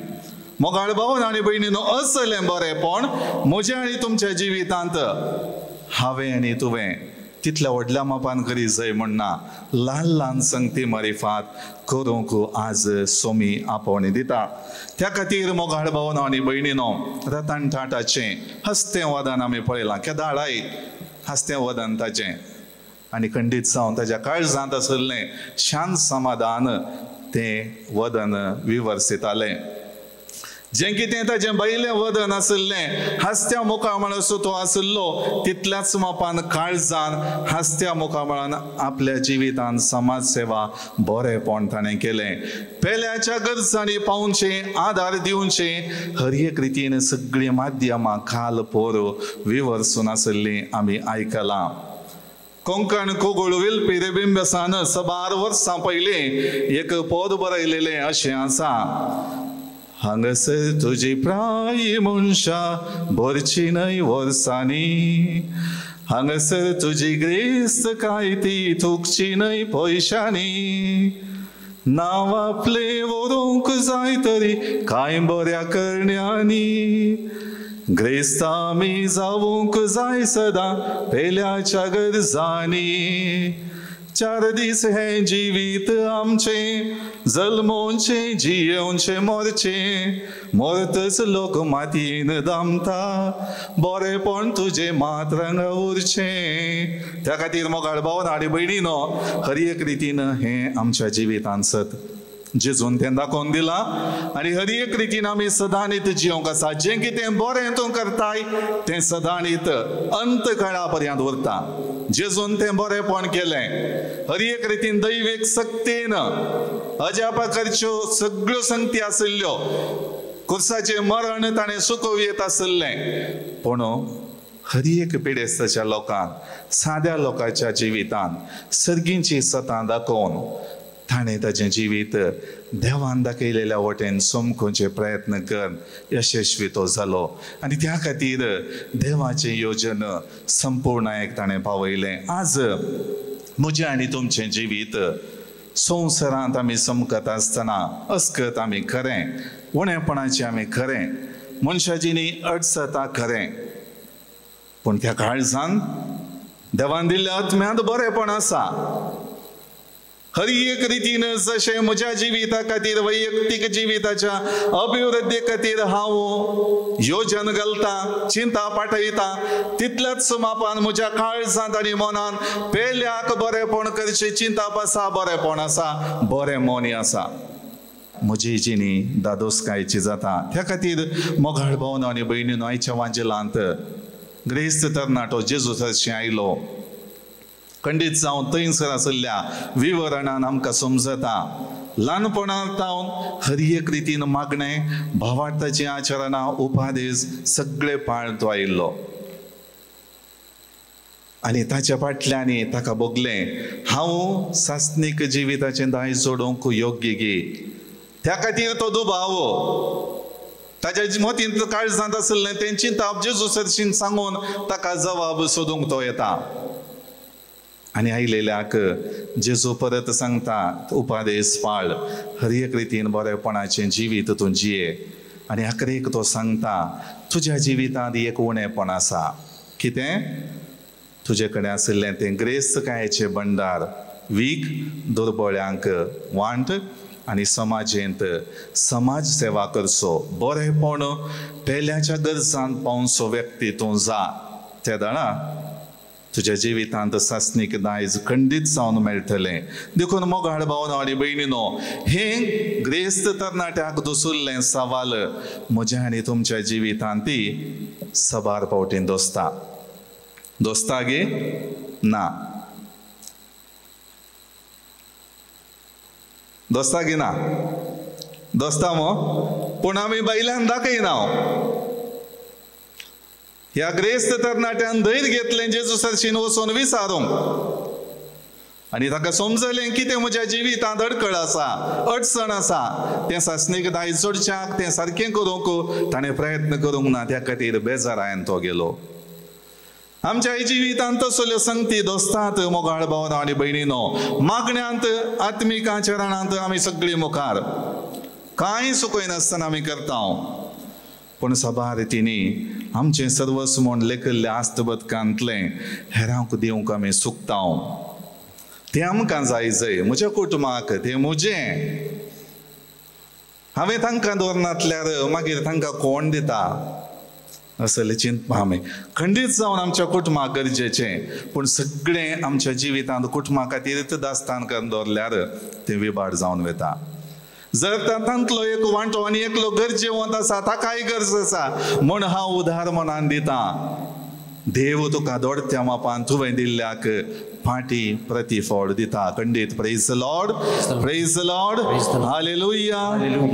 मोगाळ भावन आनी भयणीनो, असलें बरेपण म्हज्या आनी तुमच्या जिवितांत हांवें आनी तुवें तितल्या व्हडल्या मापान करी जाय म्हणना, ल्हान ल्हान संगती मारिफात करूंक आज सोमी आपोवणी दिता. त्या खातीर मोगाळ भावन आनी भयणीनो, रतन टाटाचें हस्तें वदन आमी पळयलां, केदाळाय हस्तें वदन ताचें, आनी खंडीत जावन ताच्या काळजांत आशिल्लें शांत समाधान तें वदन विवर्सितालें. जें कितें ताजें भायलें वदन आशिल्लें हासत्या मुखामळाचो तो आशिल्लो, तितल्याच मापान काळजान हासत्या मुखामळान आपल्या जिवितान समाज सेवा बरेपण ताणें केलें. पेल्याच्या गरजांनी पावचें, आदार दिवचें, हर एक रितीन सगळीं माध्यमां खाल पोर विवर्सून आशिल्लीं आमी आयकलां. कोंकण कोगूळ विल्पी रेबिंबसान सबार वर्सां पयलीं एक पद बरयलेलें अशें आसा, हांगासर तुजी प्राय मनशां भरची न्हय वर्सांनी, हांगासर तुजी ग्रेस्त काय ती थुकची न्हय पयशांनी, नांव आपलें व्हरूंक जाय तरी कांय बऱ्या करण्यांनी, ग्रेस्त आमी जावंक जाय सदां पेल्याच्या गरजांनी, चार दीस हें जिवीत आमचें जल्मोवचें जियेवचें मरचें, मरतच लोक मातयेन दामता बरेपण तुजें मात रंग उरचें. त्या खातीर मोगाळ भावन आनी भयणीनो, हर एक रितीन हें आमच्या जिवितांत सत जेजून तें दाखोवन दिलां आनी हर एक रितीन आमी सदांनीत जियोंक आसा. जें कितें बरें तूं करताय तें सदांनीत अंत काळा पर्यंत उरता. जेजून तें बरेंपण केलें, हर एक रितीन दैवीक सक्तेन अजापा करच्यो सगळ्यो संगती आशिल्ल्यो, कुर्साचें मरण ताणें सुकोव येत आशिल्लें, पूण हर एक पिडेस्ताच्या लोकांक, साद्या लोकांच्या जिवितांत सर्गींची सतां दाखोवन ताणें ताचें जिवीत देवान दाखयलेल्या वटेन समकोवचे प्रयत्न कर यशस्वी तो जालो आनी त्या खातीर देवाचें योजन संपूर्णायक ताणें पावयलें. आज म्हजें आनी तुमचें जिवीत संवसारांत आमी समकत आसतना अस्कत आमी खरें, उणेपणाचें आमी खरें, मनशाची न्ही अडचता खरें, पूण त्या काळजान देवान दिल्ल्या आत्म्यांत बरेंपण आसा. हर एक रितीन जशें म्हज्या जिविता खातीर, वैयक्तीक जिविताच्या अभिवृद्धी खातीर हांव योजन घालता, चिंता पाठयता, तितल्याच मापान म्हज्या काळजांत आनी मनान पेल्याक बरेंपण करचें चिंताप आसा, बरेंपण आसा, बरें मोनी आसा, म्हजी जिणी दादोसकायची जाता. त्या खातीर मोगाळ भावन आनी भयणीन, आयच्या वांजेलांत ग्रेस्त तरणाटो जेजू सरशी आयलो, खंडीत जावन थंयसर आशिल्ल्या विवरणान आमकां समजता ल्हानपणांत तावन हर एक रितीन मागणें, भावार्थाचीं आचरणां, उपादेश सगळे पाळ तो आयिल्लो आनी ताच्या फाटल्यान ताका भोगलें हांव सासणीक जिविताचें दायज जोडूंक योग्य गी. त्या खातीर तो दुबाव ताच्या मतींत काळजांत आशिल्लें तें चिंताप जेजू सरशीन सांगून ताका जवाब सोदूंक तो येता. आनी आयलेल्याक जेजू परत सांगता उपादेस पाळ, हर एक रितीन बरेपणाचें जिवीत तूं जिये. आनी आखरेक तो सांगता तुज्या जिवितांत एक उणेपण आसा. कितें? तुजे कडेन आशिल्लें तें ग्रेस्तकायेचें भंडार वीक दुर्बळ्यांक वांट आनी समाजेंत समाज सेवा करचो, बरेपण पेल्याच्या गरजान पावचो व्यक्ती तूं जा. ते दाणा तुज्या जिवितांत सासणीक दायज खंडीत जावन मेळटलें. देखून मोगाळ भावना आनी भयणीनो, हें ग्रेस्त तरणाट्याक दसुल्लें सवाल म्हज्या आनी तुमच्या जिवितांत ती सबार फावटीन दोसता. दोसता गे ना? दोसता गी ना? दोसता मो? पूण आमी बायल्यान दाखयना. ह्या ग्रेस्त तरणाट्यान धैर्य घेतलें जेजू सरशीन वचून विचारूंक आनी ताका समजलें कितें म्हज्या जिवितांत अडखळ आसा, अडचण आसा. तें सासणीक दायज जोडच्याक, तें सारकें करूंक ताणें प्रयत्न करूंक ना. त्या खातीर बेजारायन तो गेलो. आमच्या जिवितांत तसल्यो संगती दोस्तात मोगाळ भावना आनी भयणीनो. मागण्यांत, आत्मीक आचरणांत आमी सगळीं मुखार, कांय चुकयनासतना आमी करता. पूण सबार रितींनी आमचें सर्वस्व म्हूण लेखिल्लें आस्त बदकांतलें हेरांक दिवंक आमी चुकता. तें आमकां जाय जय, म्हज्या कुटुंबाक तें म्हजें, हांवें तांकां दवरनातल्यार मागीर तांकां कोण दिता असलें चिंतपा आमी खंडीत जावन आमच्या कुटुंबाक गरजेचें. पूण सगळें आमच्या जिवितांत कुटुंबा खातीर दास्तान करून दवरल्यार तें विबाड जावन वता. जर तातूंतलो एक वांटो आनी एकलो गरजेवंत आसा, ताकाय गरज आसा म्हूण हांव उदार मनान दिता. देव तुका दोडत्या मापान तुवें दिल्ल्याक फाटी प्रतिफळ दिता. खंडीत. Praise the Lord, praise the Lord, hallelujah,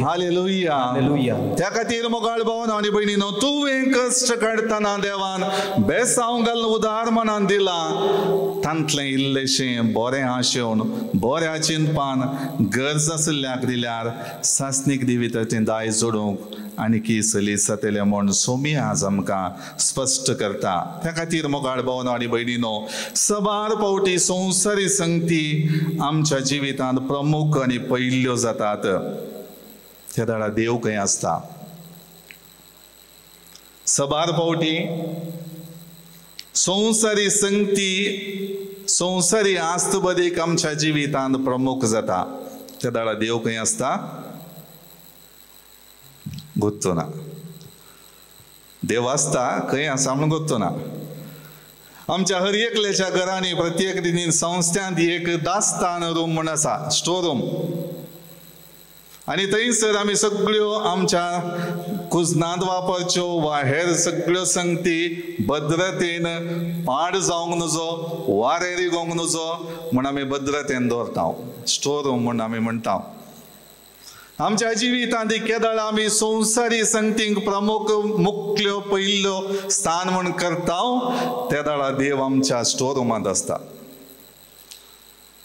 hallelujah. त्या खातीर मोगाळ भावन आनी भयणीनो, तुवें कश्ट काडटना देवान बेसांव घालून उदार मनान दिलां. तांतलें इल्लेशें बरें आशेवन बऱ्या चिंतपान गरज आशिल्ल्याक दिल्यार सासणीक जिविताचें दायज जोडूंक आनी की सलीस जातलें म्हूण सोमी आज आमकां स्पश्ट करता. त्या खातीर मोगाळ भावन आनी भयणीनो, सबार फावटी संवसारी संगती आमच्या जिवितांत प्रमुख आनी पयल्यो जातात. त्या दाडा देव खंय आसता? सबार फावटी संवसारी संगती, संवसारी आस्त बदीक आमच्या जिवितांत प्रमुख जाता. त्या दाडा देव खंय आसता? गोत्तो ना. देव आसता खंय आसा म्हूण गोत्तो ना. आमच्या हर एकल्याच्या घरांनी प्रत्येक रितीन संस्थांत एक दास्तान रूम म्हूण आसा, स्टोर रूम. आनी थंयसर आमी सगळ्यो आमच्या कुजनांत वापरच्यो वा हेर सगळ्यो संगती भद्रतेन पाड जावंक नजो, वारें रिगोवंक नजो म्हूण आमी भद्रतेन दवरता. स्टोर रूम म्हूण आमी म्हणटा. आमच्या जिवितांत केदळ आमी संवसारी संगतींक प्रमुख मुखल्यो पयल्यो स्थान म्हूण करता, त्या दाळा देव आमच्या स्टोर रुमांत आसता.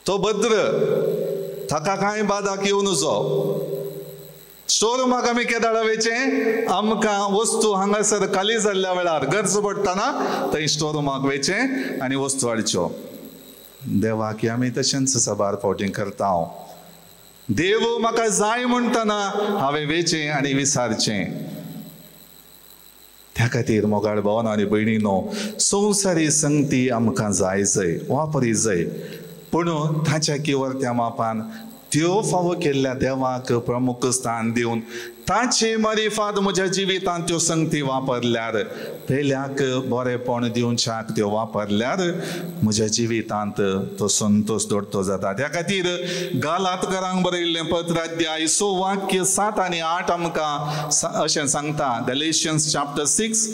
तो भद्र, ताका कांय बादाक येवं नजो. स्टोर रुमाक आमी केदळ वयचें? आमकां वस्तू हांगासर खाली जाल्ल्या वेळार गरज पडटना थंय स्टोर रुमाक वयचें आनी वस्तू हाडच्यो. देवाक आमी तशेंच सबार फावटी करता. देव म्हाका जाय म्हणटना हांवें वेचें आनी विसारचें. त्या खातीर मोगाळ भावन आनी भयणीनो, संवसारी संगती आमकां जाय जय, वापरी जय, पूण ताच्या किवर्त्या मापान त्यो फावो केल्ल्या देवाक प्रमुख स्थान दिवन ताचे मारिफात म्हज्या जिवितांत त्यो संगती वापरल्यार, पेल्याक बरेपण दिवच्याक त्यो वापरल्यार म्हज्या जिवितांत तो संतोश दोडतो जाता. त्या खातीर गालातकरांक बरयल्लें पत्र अध्याय 6 वाक्य 7 आनी 8 आमकां अशें सांगता. Galatians chapter 6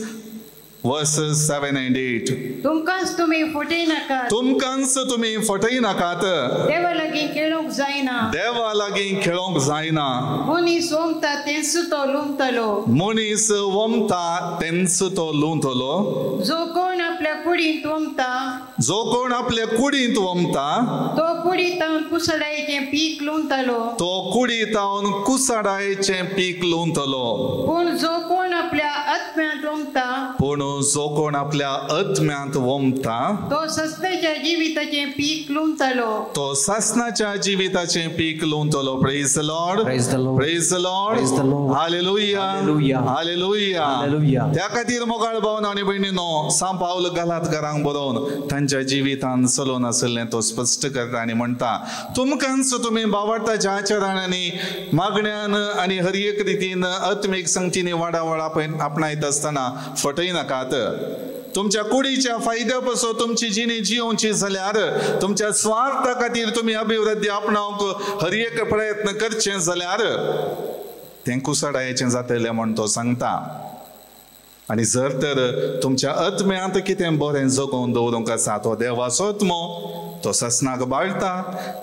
verses 7 and 8. तुमकांच तुमी फटयनाकात, तुमकांच तुमी फटयनाकात. देवा लागीं खेळोंक जायना, देवा लागीं खेळोंक जायना. मनीस वमता तेंच तो लुंवतलो, मनीस वमता तेंच तो लुंवतलो. जो कोण आपल्या कुडींत वमता, जो कोण आपल्या कुडींत वमता, तो कुडीतावन कुसडायचें पीक लुंवतलो, तो कुडीतावन कुसडायचें पीक लुंवतलो. पूण जो कोण आपल्या आत्म्यांत आत्म्यांत ओंपता, पूण जो कोण आपल्या आत्म्यांत ओंपता तो सस्नाच्या जिविताचें पीक लुंवतलो, तो सासनाच्या जिविताचें पीक लुंवतलो. Praise the Lord, Praise the Lord. Praise the Lord, Praise the Lord. Hallelujah, hallelujah. Hallelujah. Hallelujah. त्या खातीर मोगाळ भावन आनी भयणीनो, सांव पावल गलातकारांक बरोवन तांच्या जिवितान चलोवन आशिल्लें तो स्पश्ट करता आनी म्हणटा, तुमकांच तुमी बावडताच्या आचरणांनी, मागण्यान आनी हर एक रितीन आत्मीक संगतीनी वाडावळ आपणायत आसतना फटयनाकात. तुमच्या कुडीच्या फायद्या पासून तुमची जिणी जियोवची जाल्यार, तुमच्या स्वार्था खातीर तुमी अभिवृद्धी आपणावंक हर एक प्रयत्न करचे जाल्यार तें कुसडायेचें जातलें म्हण तो सांगता. आनी जर तर तुमच्या आत्म्यांत कितें बरें जगोवन दवरूंक आसा, तो देवाचो आत्मो, तो ससनाक बाळटा,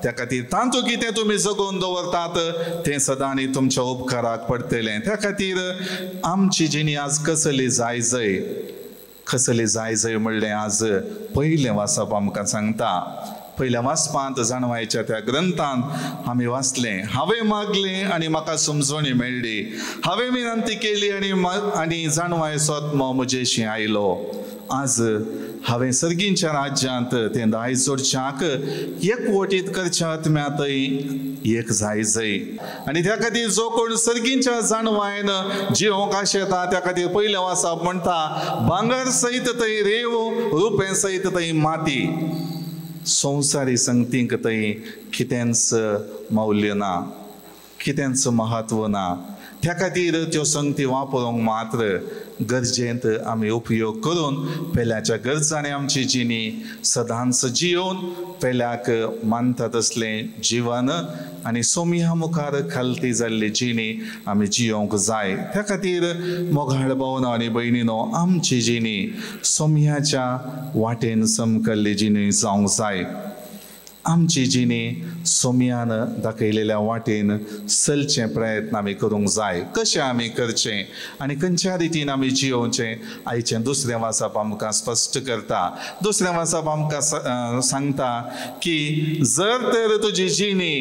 त्या खातीर तांतू कितें तुमी जगोवन दवरतात तें सदां आनी तुमच्या उपकाराक पडटलें. त्या खातीर आमची जिणी आज कसली जाय जय, कसली जाय जय म्हणलें आज पयलें वाचप आमकां सांगता. पयल्या वाचपांत जाणवायच्या त्या ग्रंथांत आमी वाचलें, हांवें मागलें आनी म्हाका समजणी मेळ्ळी, हांवें विनंती केली आनी आनी जाणवायचो आत्मो म्हजेशी आयलो. आज हांवें सर्गींच्या राज्यांत तें दायज जोडच्याक एकवटीत करच्या आत्म्यांतय एक जाय जय. आनी त्या खातीर जो कोण सर्गींच्या जाणवायन जिवंक आशेता त्या खातीर पयलें वाचप म्हणटा, भांगर सयत थंय रेंव, रुपें सयत थंय माती. संवसारी संगतींक थंय कितेंच मौल्य ना, कितेंच महत्व ना. त्या खातीर त्यो संगती वापरूंक मात्र गरजेंत आमी उपयोग करून पेल्याच्या गरजांनी आमची जिणी सदांच जियोवन पेल्याक मानता तसलें जिवन आनी सोमया मुखार खालती जाल्ली जिणी आमी जियोवंक जाय. त्या खातीर मोगाळ भावना आनी भयणीनो, आमची जिणी सोमयाच्या वाटेन समकल्ली जिणी जावंक जाय. आमची जिणी सोमयान दाखयलेल्या वाटेन चलचे प्रयत्न आमी करूंक जाय. कशें आमी करचें आनी खंयच्या रितीन आमी जियोवचें आयचें दुसरें वाचप आमकां स्पश्ट करता. दुसरें वाचप आमकां सांगता की जर तर तुजी जिणी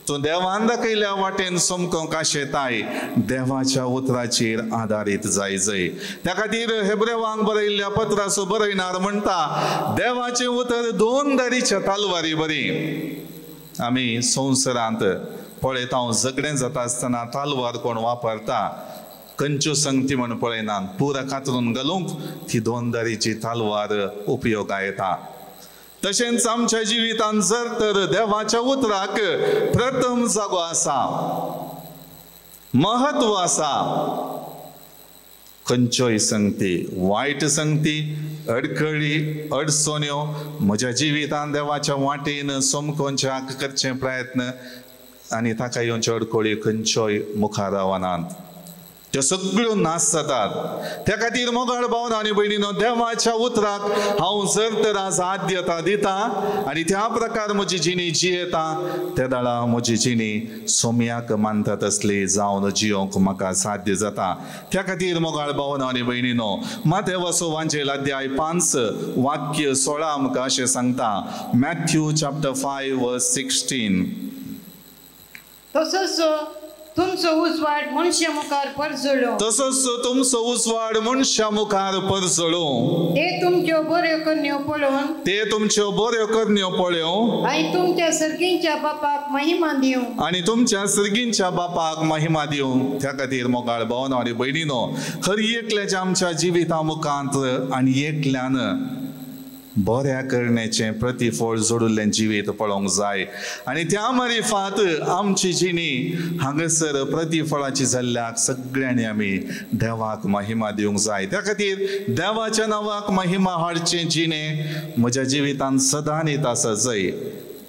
तूं देवान दाखयल्या वाटेन समकोंक आशेताय, देवाच्या उतराचेर आदारीत जाय जय. त्या खातीर हेब्रेवांक बरयल्ल्या पत्राचो बरयणार म्हणटा, देवाचें उतर दोन दारीच्या तालवारी बरी. आमी संवसारांत पळयता, झगडें जाता आसतना तालवार कोण वापरता, खंयच्यो संगती म्हण पळयनात, पुरा कातरून घालूंक ती दोन दारीची तालवार उपयोगा येता. तशेंच आमच्या जिवितांत जर तर देवाच्या उतराक प्रथम जागो आसा, महत्व आसा, खंयच्योय संगती, वायट संगती, अडखळी, अडचण्यो म्हज्या जिवितांत देवाच्या वाटेन समकोवच्या करचे प्रयत्न आनी ताका येवच्यो अडखळी खंयच्योय मुखार रावनात, त्यो सगळ्यो नाश जातात. त्या खातीर मोगाळ भावन आनी भयणीनो, देवाच्या उतराक हांव जर तर आज आद्यता दिता आनी त्या प्रकार म्हजी जिणी जियेता, त्या दाळा म्हजी जिणी सोमयाक मानता तसली जावन जियोंक म्हाका साध्य जाता. त्या खातीर मोगाळ भावन आनी भयणीनो, मातेवाचो वांजेल अध्याय 5 वाक्य 16 आमकां अशें सांगता, मॅथ्यू चॅप्टर 5 वर्स 16. तसोच तुमचो उजवाड मनशा मुखार परजळो, तसोच तुमचो उजवाड मनशा मुखार परजळो, ते तुमच्यो बऱ्यो करण्यो पळोवन, ते तुमच्यो बऱ्यो करण्यो पळोवन आनी तुमच्या सर्गींच्या बापाक महिमा दिवं, आनी तुमच्या सर्गींच्या बापाक महिमा दिवं. त्या खातीर मोगाळ भावना आनी भयणीनो, हर एकल्याच्या आमच्या जिविता मुखांत आनी एकल्यान बऱ्या करण्याचें प्रतिफळ जोडिल्लें जिवीत पळोवंक जाय आनी त्या मारिफात आमची जिणी हांगासर प्रतिफळाची जाल्ल्याक सगळ्यांनी आमी देवाक महिमा दिवंक जाय. त्या खातीर देवाच्या नांवाक महिमा हाडचें जिणें म्हज्या जिवितांत सदां नीत आसा जय.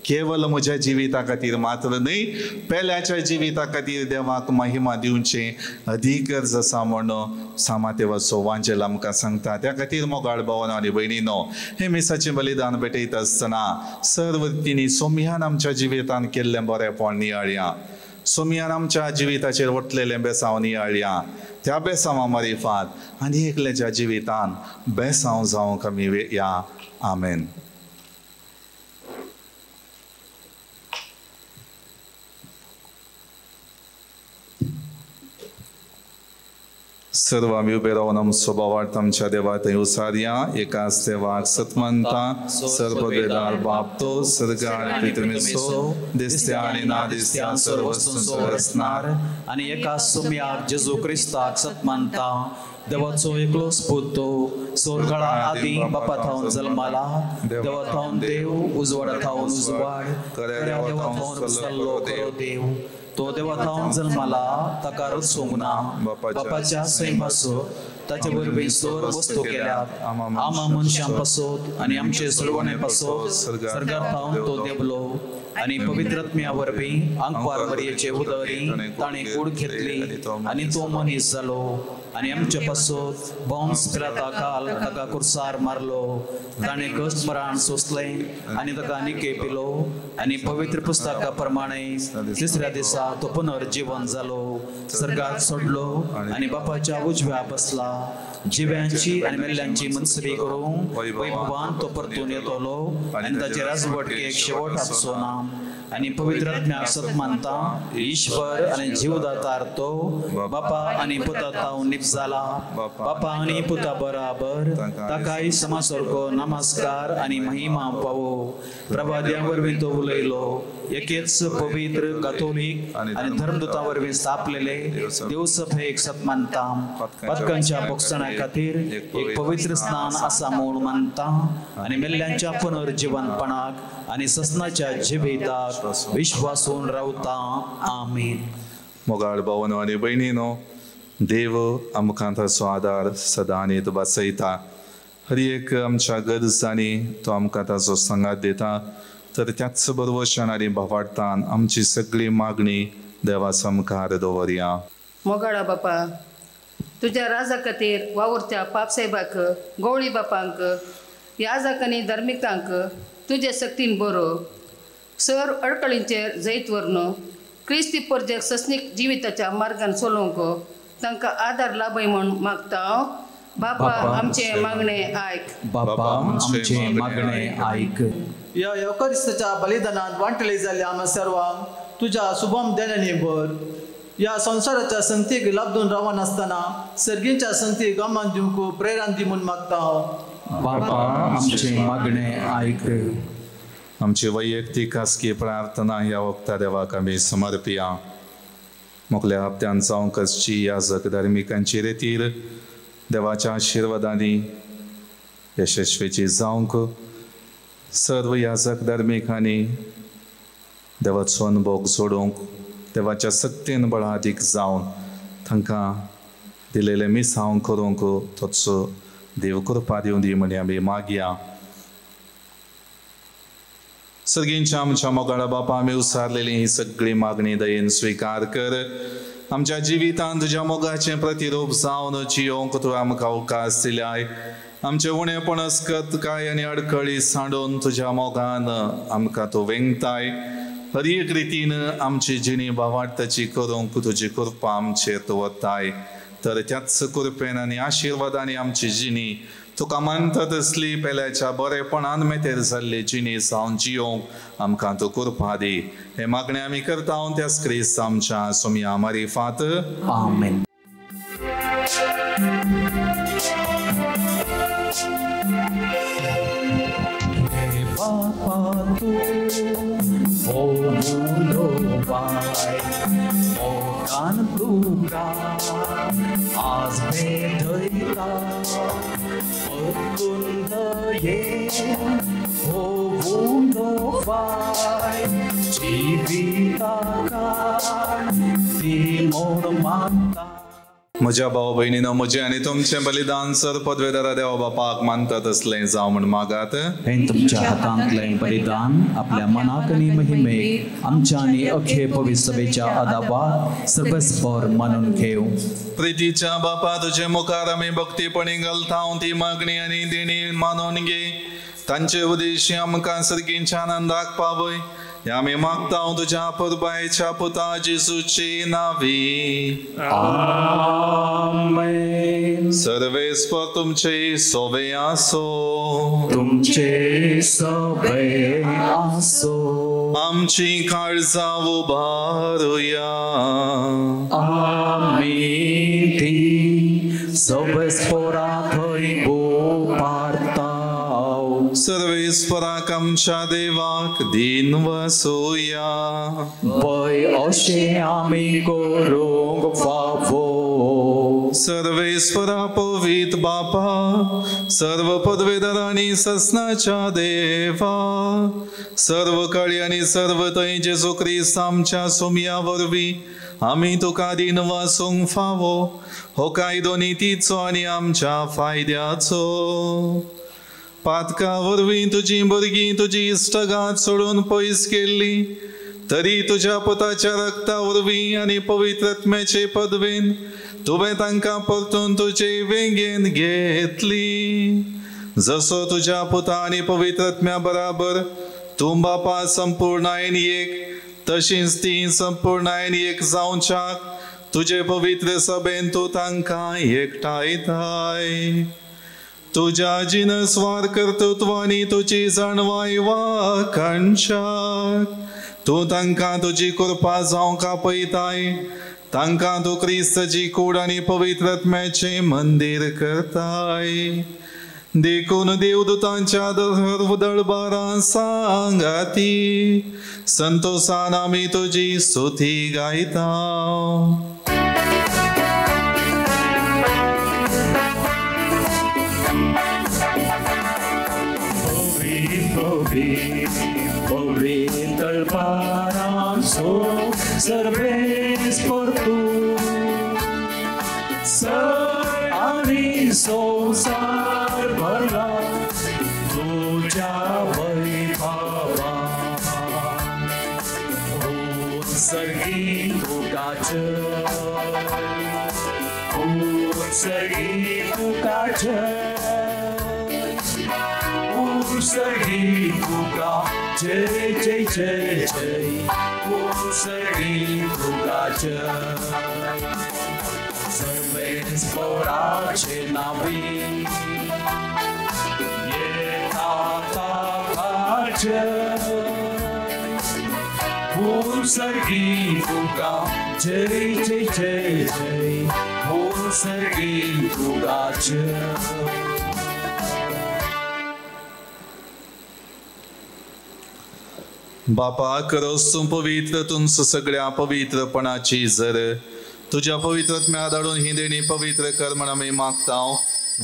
केवल म्हज्या जिविता खातीर मात्र न्हय, पेल्याच्या जिविता खातीर देवाक महिमा दिवचें अदीक गरज आसा म्हूण सामातेवाचो वांजेल आमकां सांगता. त्या खातीर मोगाळ भावना आनी भयणीनो, हें मिसाचें बलिदान भेटयता आसतना सर्व रितींनी सोमयान आमच्या जिवितान केल्लें बरेंपण नियाळया, सोमयान आमच्या जिविताचेर वतलेलें बेसांव नियाळया, त्या बेसांवा मारिफात आनी एकल्याच्या जिवितान बेसांव जावंक आमी या. आमेन. सर्व आमी उबे रावन आमचो भावार्थ आमच्या देवा थंय उसारया. एकाच देवाक सतमानता, सर्ववेदार बाप तो सर्ग आनी पृथ्वीचो, दिसत्या आनी ना दिसत्या सर्व वस्तूंचो रचणार, आनी एका सुम्याक जेजू क्रिस्ताक सतमानता, देवाचो एकलोच पूत तो सोरकाळा आदीं बापा थावन जल्माला, देवा थावन देव, उजवाडा थावन उजवाड, खऱ्या देवा थावन सल्लो खरो देव, तो देवा थावन जल्माला, ताका रचूंक ना, बापाच्या सैमासो ताचे वरवीं सोर वस्तू केल्यात, आमा मनशां पासत आनी आमचे सोडवणे पासत सर्गार थावन तो देवलो, आनी पवित्रात्म्या वरवीं आंकवार मरयेचे उदरी ताणें कूड घेतली आनी तो मनीस जालो, आनी आमचे पासत बोंस पिलाता काल ताका कुर्सार मारलो, ताणें कश्ट मरण सोंसलें आनी ताका निके पिलो, आनी पवित्र पुस्तका प्रमाणे तिसऱ्या दिसा तो पुनर्जीवन जालो, सर्गाक सोडलो आनी बापाच्या उजव्या बसला, जिव्यांची आनी मेल्ल्यांची मनसरी करूंक वैभवान तो परतून येतलो आनी ताचे राजवटकेक शेवट आसचो ना. आनी पवित्र आत्म्याक सतमानता, ईश्वर आनी जीवदातार तो बापा आनी पुता थावन निपजाला, बापा आनी पुता बराबर ताकाय समासारको नमस्कार आनी महिमा पावो. प्रवाद्यां वरवीं तो उलयलो, एकेच पवित्र कातोलीक आनी धर्मदूता वरवीं स्थापलेले देवसभेक सतमानता, पातकांच्या बोगसणा खातीर एक पवित्र स्नान आसा म्हूण मानता, आनी मेल्ल्यांच्या पुनर्जीवनपणाक आनी ससनाच्या जिविताक विश्वासून रावता. आमीन. मोगाळ भावनो आनी भयणीनो, देव आमकां ताचो आदार सदां आनी वाचयता. हर एक आमच्या गरजांनी तो आमकां ताचो सांगात दिता. तर त्याच बरोबर आनी भावार्थान आमची सगळी मागणी देवा सामकार दवरया. मोगाळा बापा, तुज्या राजा खातीर वावुरच्या पापसाहेबाक, गवळी बापांक, याजक आनी धार्मिकांक तुजे सक्तीन बरो सर अडकळींचेर जैत व्हरून क्रिस्ती परजेक सस्नीक जिविताच्या मार्गान चलोवंक तांकां आदार लाभय म्हूण मागता. बापा आमचे मागणे आयक. बापा आमचे मागणे आयक. ह्या येवकारिस्ताच्या बलिदानांत वांटले जाल्ल्या आमकां सर्वांक तुज्या शुभम देण्यांनी भर. ह्या संवसाराच्या संगतीक लाबदून रावनासतना सर्गीच्या संगतीक गमान दिवंक प्रेरणा दी म्हूण मागता हांव. बापा आमचे मागणे आयक. आमची वैयक्तीक खासगी प्रार्थना ह्या वखता देवाक आमी समर्पया. मोगल्या हप्त्यान जावंक आसची याजक धार्मिकांची रेतीर देवाच्या आशिर्वादांनी यशस्वीची जावंक सर्व याजक धार्मिकांनी देवाचो अनुभव जोडूंक देवाच्या सक्तीन बळादीक जावन तांकां दिलेलें मिसांव करूंक तोच देव कृपा दिवं दी म्हणी आमी मागया. सर्गींच्या आमच्या मोगाळा बापा, आमी उसारलेली ही सगळी मागणी दयेन स्विकार कर. आमच्या जिवितांत तुज्या मोगाचें प्रतिरूप जावन जियोंक तूं आमकां अवकाश दिल्याय. आमचें उणेपण अस्कतकाय आनी अडखळी सांडून तुज्या मोगान आमकां तूं वेंगताय. हर एक रितीन आमची जिणी भावार्थाची करूंक तुजी कृपा आमचेर तूं वताय. तर त्याच कृपेन आनी आशिर्वादांनी आमची जिणी तुका मानता तसली पेल्याच्या बरेपणान मेतेर जाल्ली जिणी जावन जियोंक आमकां तूं कृपा दी. हे मागणें आमी करता त्याच क्रिस्त आमच्या सोमया मारिफात. आमेन. आज भेटयता परतून दये होवून फाय जिविता काळ ती म्हूण मागता. म्हज्या भाव भयणीनो, म्हजें आनी तुमचें बलिदान सर पदवेदारा देवा बापाक मानता तसलें जावं म्हूण मागात. हें तुमच्या हातांतलें बलिदान आपल्या मनाक आनी महिमेक आमच्या आनी अखे पवित्र सभेच्या आदाबात सर्वस्पर मानून घेवं. प्रितीच्या बापा, तुजे मुखार आमी भक्तीपणी घालता ती मागणी आनी देणी मानून घे. तांचे उद्देशी आमकां सर्गींच्या आनंदाक पावय. आमी मागता तुज्या पुरबायच्या पुता जेजूची नावी. आमेन. सर्वेस्पर तुमचे सोबे आसो. तुमचे सोबे आसो. आमची काळजां उबारुया. आमी ती सर्वेस्पोरा थंय भोपारता. सर्वेस्पराक आमच्या देवाक दिन वसोया. वय अशें आमी करूंक फावो. सर्वेस्परा पवित बापा, सर्व पदवेदार आनी ससनाच्या देवा, सर्व काळी आनी सर्व थंय जेजू क्रिस्त आमच्या सोमया वरवीं आमी तुका दिन वासूंक फावो. हो कायदो नितीचो आनी आमच्या फायद्याचो. पातका वरवीं तुजी भुरगीं तुजी इश्टगात सोडून पयस केल्ली, तरी तुज्या पुताच्या रक्ता वरवीं आनी पवित्र आत्म्याचे पदवेन तुवें तांकां परतून तुजे वेंगेन घेतली. जसो तुज्या पुता आनी पवित्र आत्म्या बराबर तूं बापा संपूर्णायेन एक, तशीच ती संपूर्णायेन एक जावच्याक तुजे पवित्र सभेन तूं तांकां एकठांयताय. तुज्या जिनस्वार कर्तृत्वानी तुजी जाणवाय वाखाणच्याक तूं तांकां तुजी कृपा जावंक आपयताय. तांकां तूं क्रिस्ताची कूड आनी पवित्र आत्म्याचें मंदीर करताय. देखून देवदूतांच्या दळबारां सांगाती संतोसान आमी तुजी स्तुती गायता. सर्वेस्पर तूं सर आनी संवसार भरला तुज्या वैभवान. उत्सर्गी तुका जय, उत्सर्गी तुका जय, उत्सर्गी तुका जय जय जय जय, उत्सर्गी तुका जय. सर्वेस्पराचे नावी येता ताका जय, उत्सर्गी तुका जय जय जय जय, उत्सर्गी तुका जय. बापा करोस तूं पवित्र तुमचो सगळ्या पवित्रपणाची जर तुज्या पवित्र आत्म्या धाडून ही देणी पवित्र कर म्हण आमी मागता.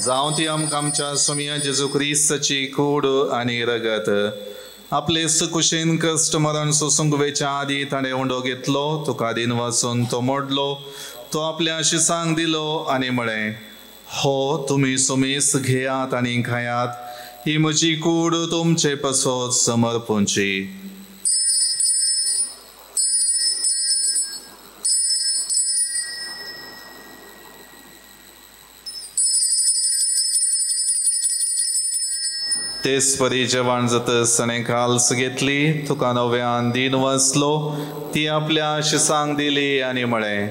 जावं ती आमकां आमच्या सोमया जेजू क्रिस्ताची कूड आनी रगत. आपले सुकुशेन कश्ट मरण सोसूंक वेच्या आदी ताणें उंडो घेतलो, तुका दिन वाचून तो मोडलो, तो आपल्या शिसांक दिलो आनी म्हळें, हो तुमी सुमेस घेयात आनी खायात, ही म्हजी कूड तुमचे पासत समर्पूंची. तेच परी जेवण जातच ताणें काल्स घेतली, तुका नव्यान दिन वाचलो, ती आपल्या शिसांक दिली आनी म्हळें,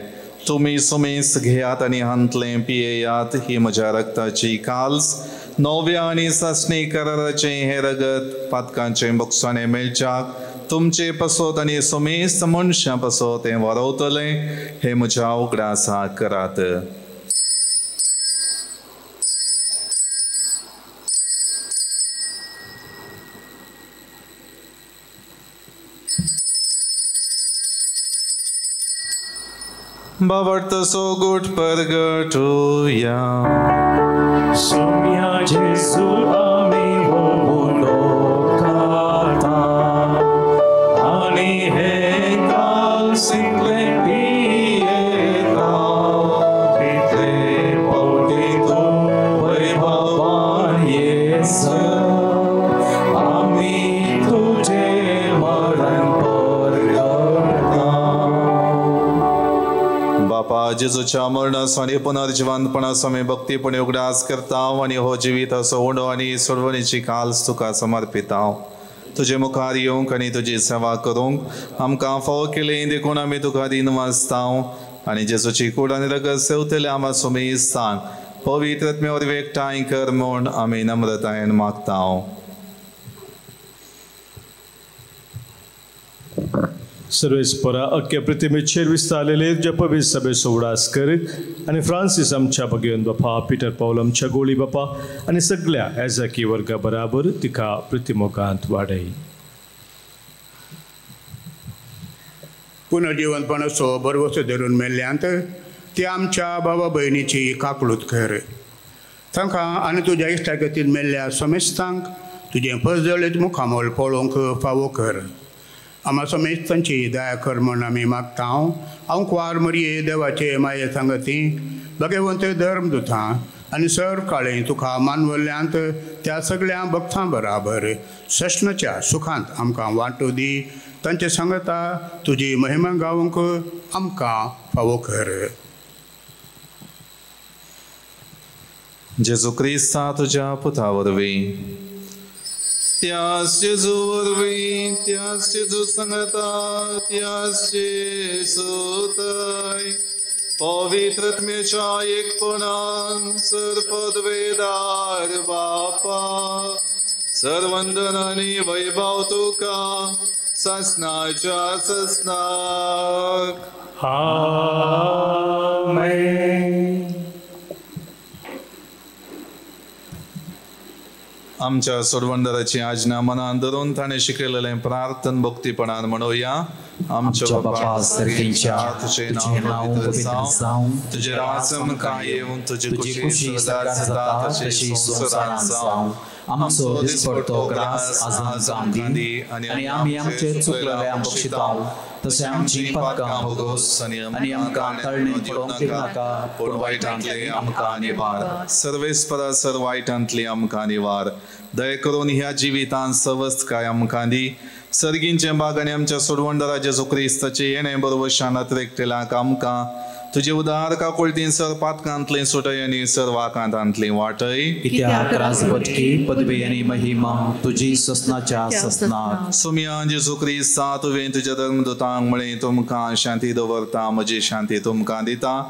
तुमी सुमेस घेयात आनी हांतलें पियेयात, ही म्हज्या रक्ताची काल्स, नव्या आनी सासणी कराराचें हें रगत पातकांचें बोगसाणें मेळच्याक तुमचे पासत आनी सुमेस्त मनशां पासत तें वारवतलें. हें म्हज्या उगडासाक करात. बाबट तसो गोट परगटुया. सोम्या जेजू आमी उंडो खाता आनी हे कालसिंतलें पियेता, तितले फावटी तूं वैभवान येसर आमी तुजें मरण परगटता. बापा जेजूच्या मरणाचो आनी पुनर्जिवंतपणाचो आमी भक्तीपणी उगडास करता आनी हो जिविताचो उंडो आनी सोडवणीची काल्स तुका समर्पिता. तुजे मुखार येवंक आनी तुजी सेवा करूंक आमकां फावो केली देखून आमी तुका दिन वाचता आनी जेजूची कूड आनी रगत सेवतले आमा सुमेस्तांक पवित्र आत्म्या वरवीं एकठांय कर म्हूण आमी नम्रतायेन मागता. सर्वेस्परा अख्ख्या प्रतिमेचेर विस्तारलेले जपबी सभेचो उडास कर आनी फ्रांसीस आमच्या भगवंत बापा, पिटर पावल आमच्या गोळी बापा आनी सगळ्या एजाकी वर्गा बराबर तिका प्रतिमोगांत वाडय. पुनर्जिवनपणाचो भरवसो धरून मेल्ल्यांत ती आमच्या बाबा भयणीची काकळूत कर. तांकां आनी तुज्या इश्टागतीन मेल्ल्या समेस्तांक तुजें पजळीत मुखामोल पळोवंक फावो कर. आमा समेस्तांची दया कर म्हूण आमी मागता. हांव कुवार मरये देवाचे माये सांगती भगवंत धर्म दुतां आनी सर काळें तुका मानवल्ल्यांत त्या सगळ्या भक्तां बराबर सश्णाच्या सुखांत आमकां वांटो दी. तांचे सांगता तुजी महिमा गावंक आमकां फावो कर. जेजू क्रिस्ता तुज्या पुता वरवीं, त्याच जेजू वरवीं, त्याच जेजू सांगता, त्याच जेजू पवित्र आत्म्याच्या एकपणान सर पदवेदार बापा, सर्वंदन आनी वैभव तुका ससनाच्या ससनाक. आमेन. आमच्या सोडवणदाराची आज्ञा मनान धरून ताणें शिकयलेलें प्रार्थन भक्तीपणान म्हणोया. आमच्या बापा सर्गीच्या, तुजें तुजें नांव नांव पवित्र पवित्र जावं, जावं, तुजें राज आमकां येवं, तुजी तुजी खुशी खुशी स्वर्गार स्वर्गार जाता जाता तशी तशी संवसारांत संवसारांत जावं. जावं. आमचो दिसपडतो ग्रास आज आमकां दी आनी आमी आमचे चुकलेले बक्षिताव तशें आमची पातकां भोगोस आनी आमकां तळणेन पडोवंक दिनाका, पूण वायटांतले आमकां निवार. सर्वेस्परा सर वायटांतली आमकां निवार. दया करून ह्या जिवितांत सवस्तकाय आमकां दी. सर्गींचे बाग आनी आमच्या सोडवणदारा जेजू क्रिस्ताचे येणे बरोबर शानात रेखटेलाक आमकां तुजे उदार काकुळतीन सर पातकांतली सुटय आनी सर वाकांतांतली वाटय. कित्याक राजवटकी पदवी आनी महिमा तुजी ससनाच्या ससनाक. सुमिया जेजू क्रिस्ता, तुवें तुज्या धर्मदूतांक म्हळें, तुमकां शांती दवरता, म्हजी शांती तुमकां दिता.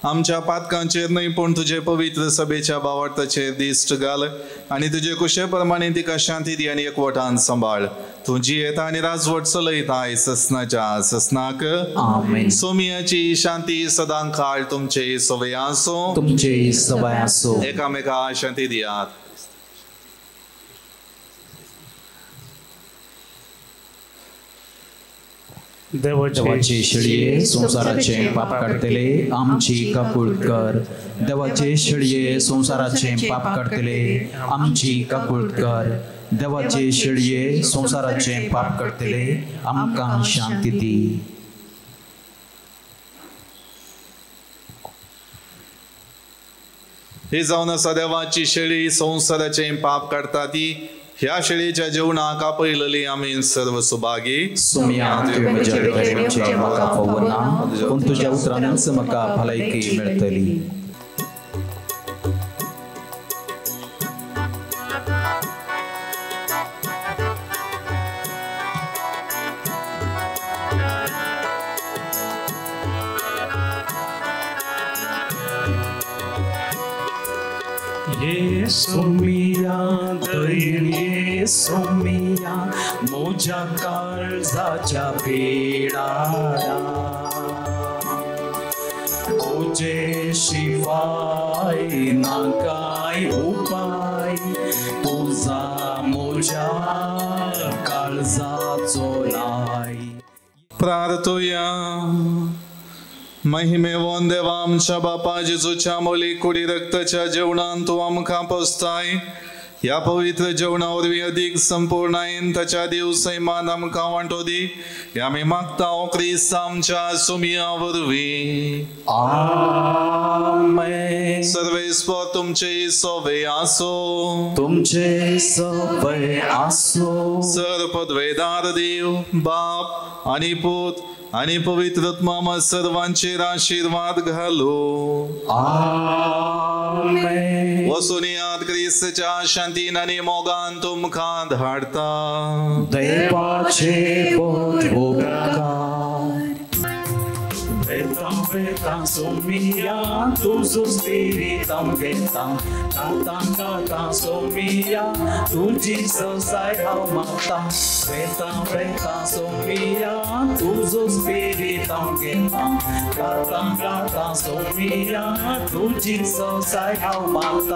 आमच्या पातकांचेर न्हय पूण तुजे पवित्र सभेच्या भावार्थाचेर दिश्ट घाल आनी तुजे कुशे प्रमाणे तिका शांती दी आनी एकवटान सांबाळ. तूं जियेता आनी राजवट चलयता ससनाच्या ससनाक. आमेन. सोमियाची शांती सदां काळ तुमचे सवय आसूं. तुमचे सवय आसूं. एकामेका शांती दियात. देवाचे शेळये संवसाराचें पाप काडटले आमची काकूळ कर. देवाचे शेळये संवसाराचें पाप काडटले आमची काकूळ कर. देवाचे शेळये संवसाराचें पाप काडटले आमकां शांती दी. ही जावन आसा देवाची शेळी, संवसाराचें पाप काडटा ती. ह्या शेळीच्या जेवणाक आपयलेली आमी सर्व सुभागी. सोम्या, तुवें म्हज्या भितर येवचें म्हाका फावना, पूण तुज्या उतरानच म्हाका भलायकी मेळटली. येसुमिया दयेन येसुमिया म्हज्या काळजाच्या पिडारा, तुजे शिवाय ना काय उपाय, तुझा म्हज्या काळजाचो लाय. प्रार्थुया. महिमेवन देवा आमच्या बापा जेजूच्या मोली कुडी रक्ताच्या जेवणान तूं आमकां पोसताय. ह्या पवित्र जेवणा वरवीं अदीक संपूर्णायेन ताच्या देव सैमान आमकां वांटो दी. हे आमी मागता क्रिस्त आमच्या सुमिया वरवीं. आमेन. सर्वेस्पर तुमचे सवे आसो. तुमचे सवय आसो. सर पदवेदार देव बाप आनी पूत आनी पवित्र आत्मा सर्वांचेर आशीर्वाद घालो. आमेन. वसून याद क्रिस्तच्या शांतीन आनी मोगान तुमकां धाडता. देवाचे उपकार. वेता वेता सोमिया तुजो स्पिरितांव घेता, गाता गाता सोमिया तुजी संवसाय हांव मागता. वेता वेता सोमिया तुजो स्पिरीत हांव घेता गाता गाता सोमिया तुजी सोसाय हांव मागता.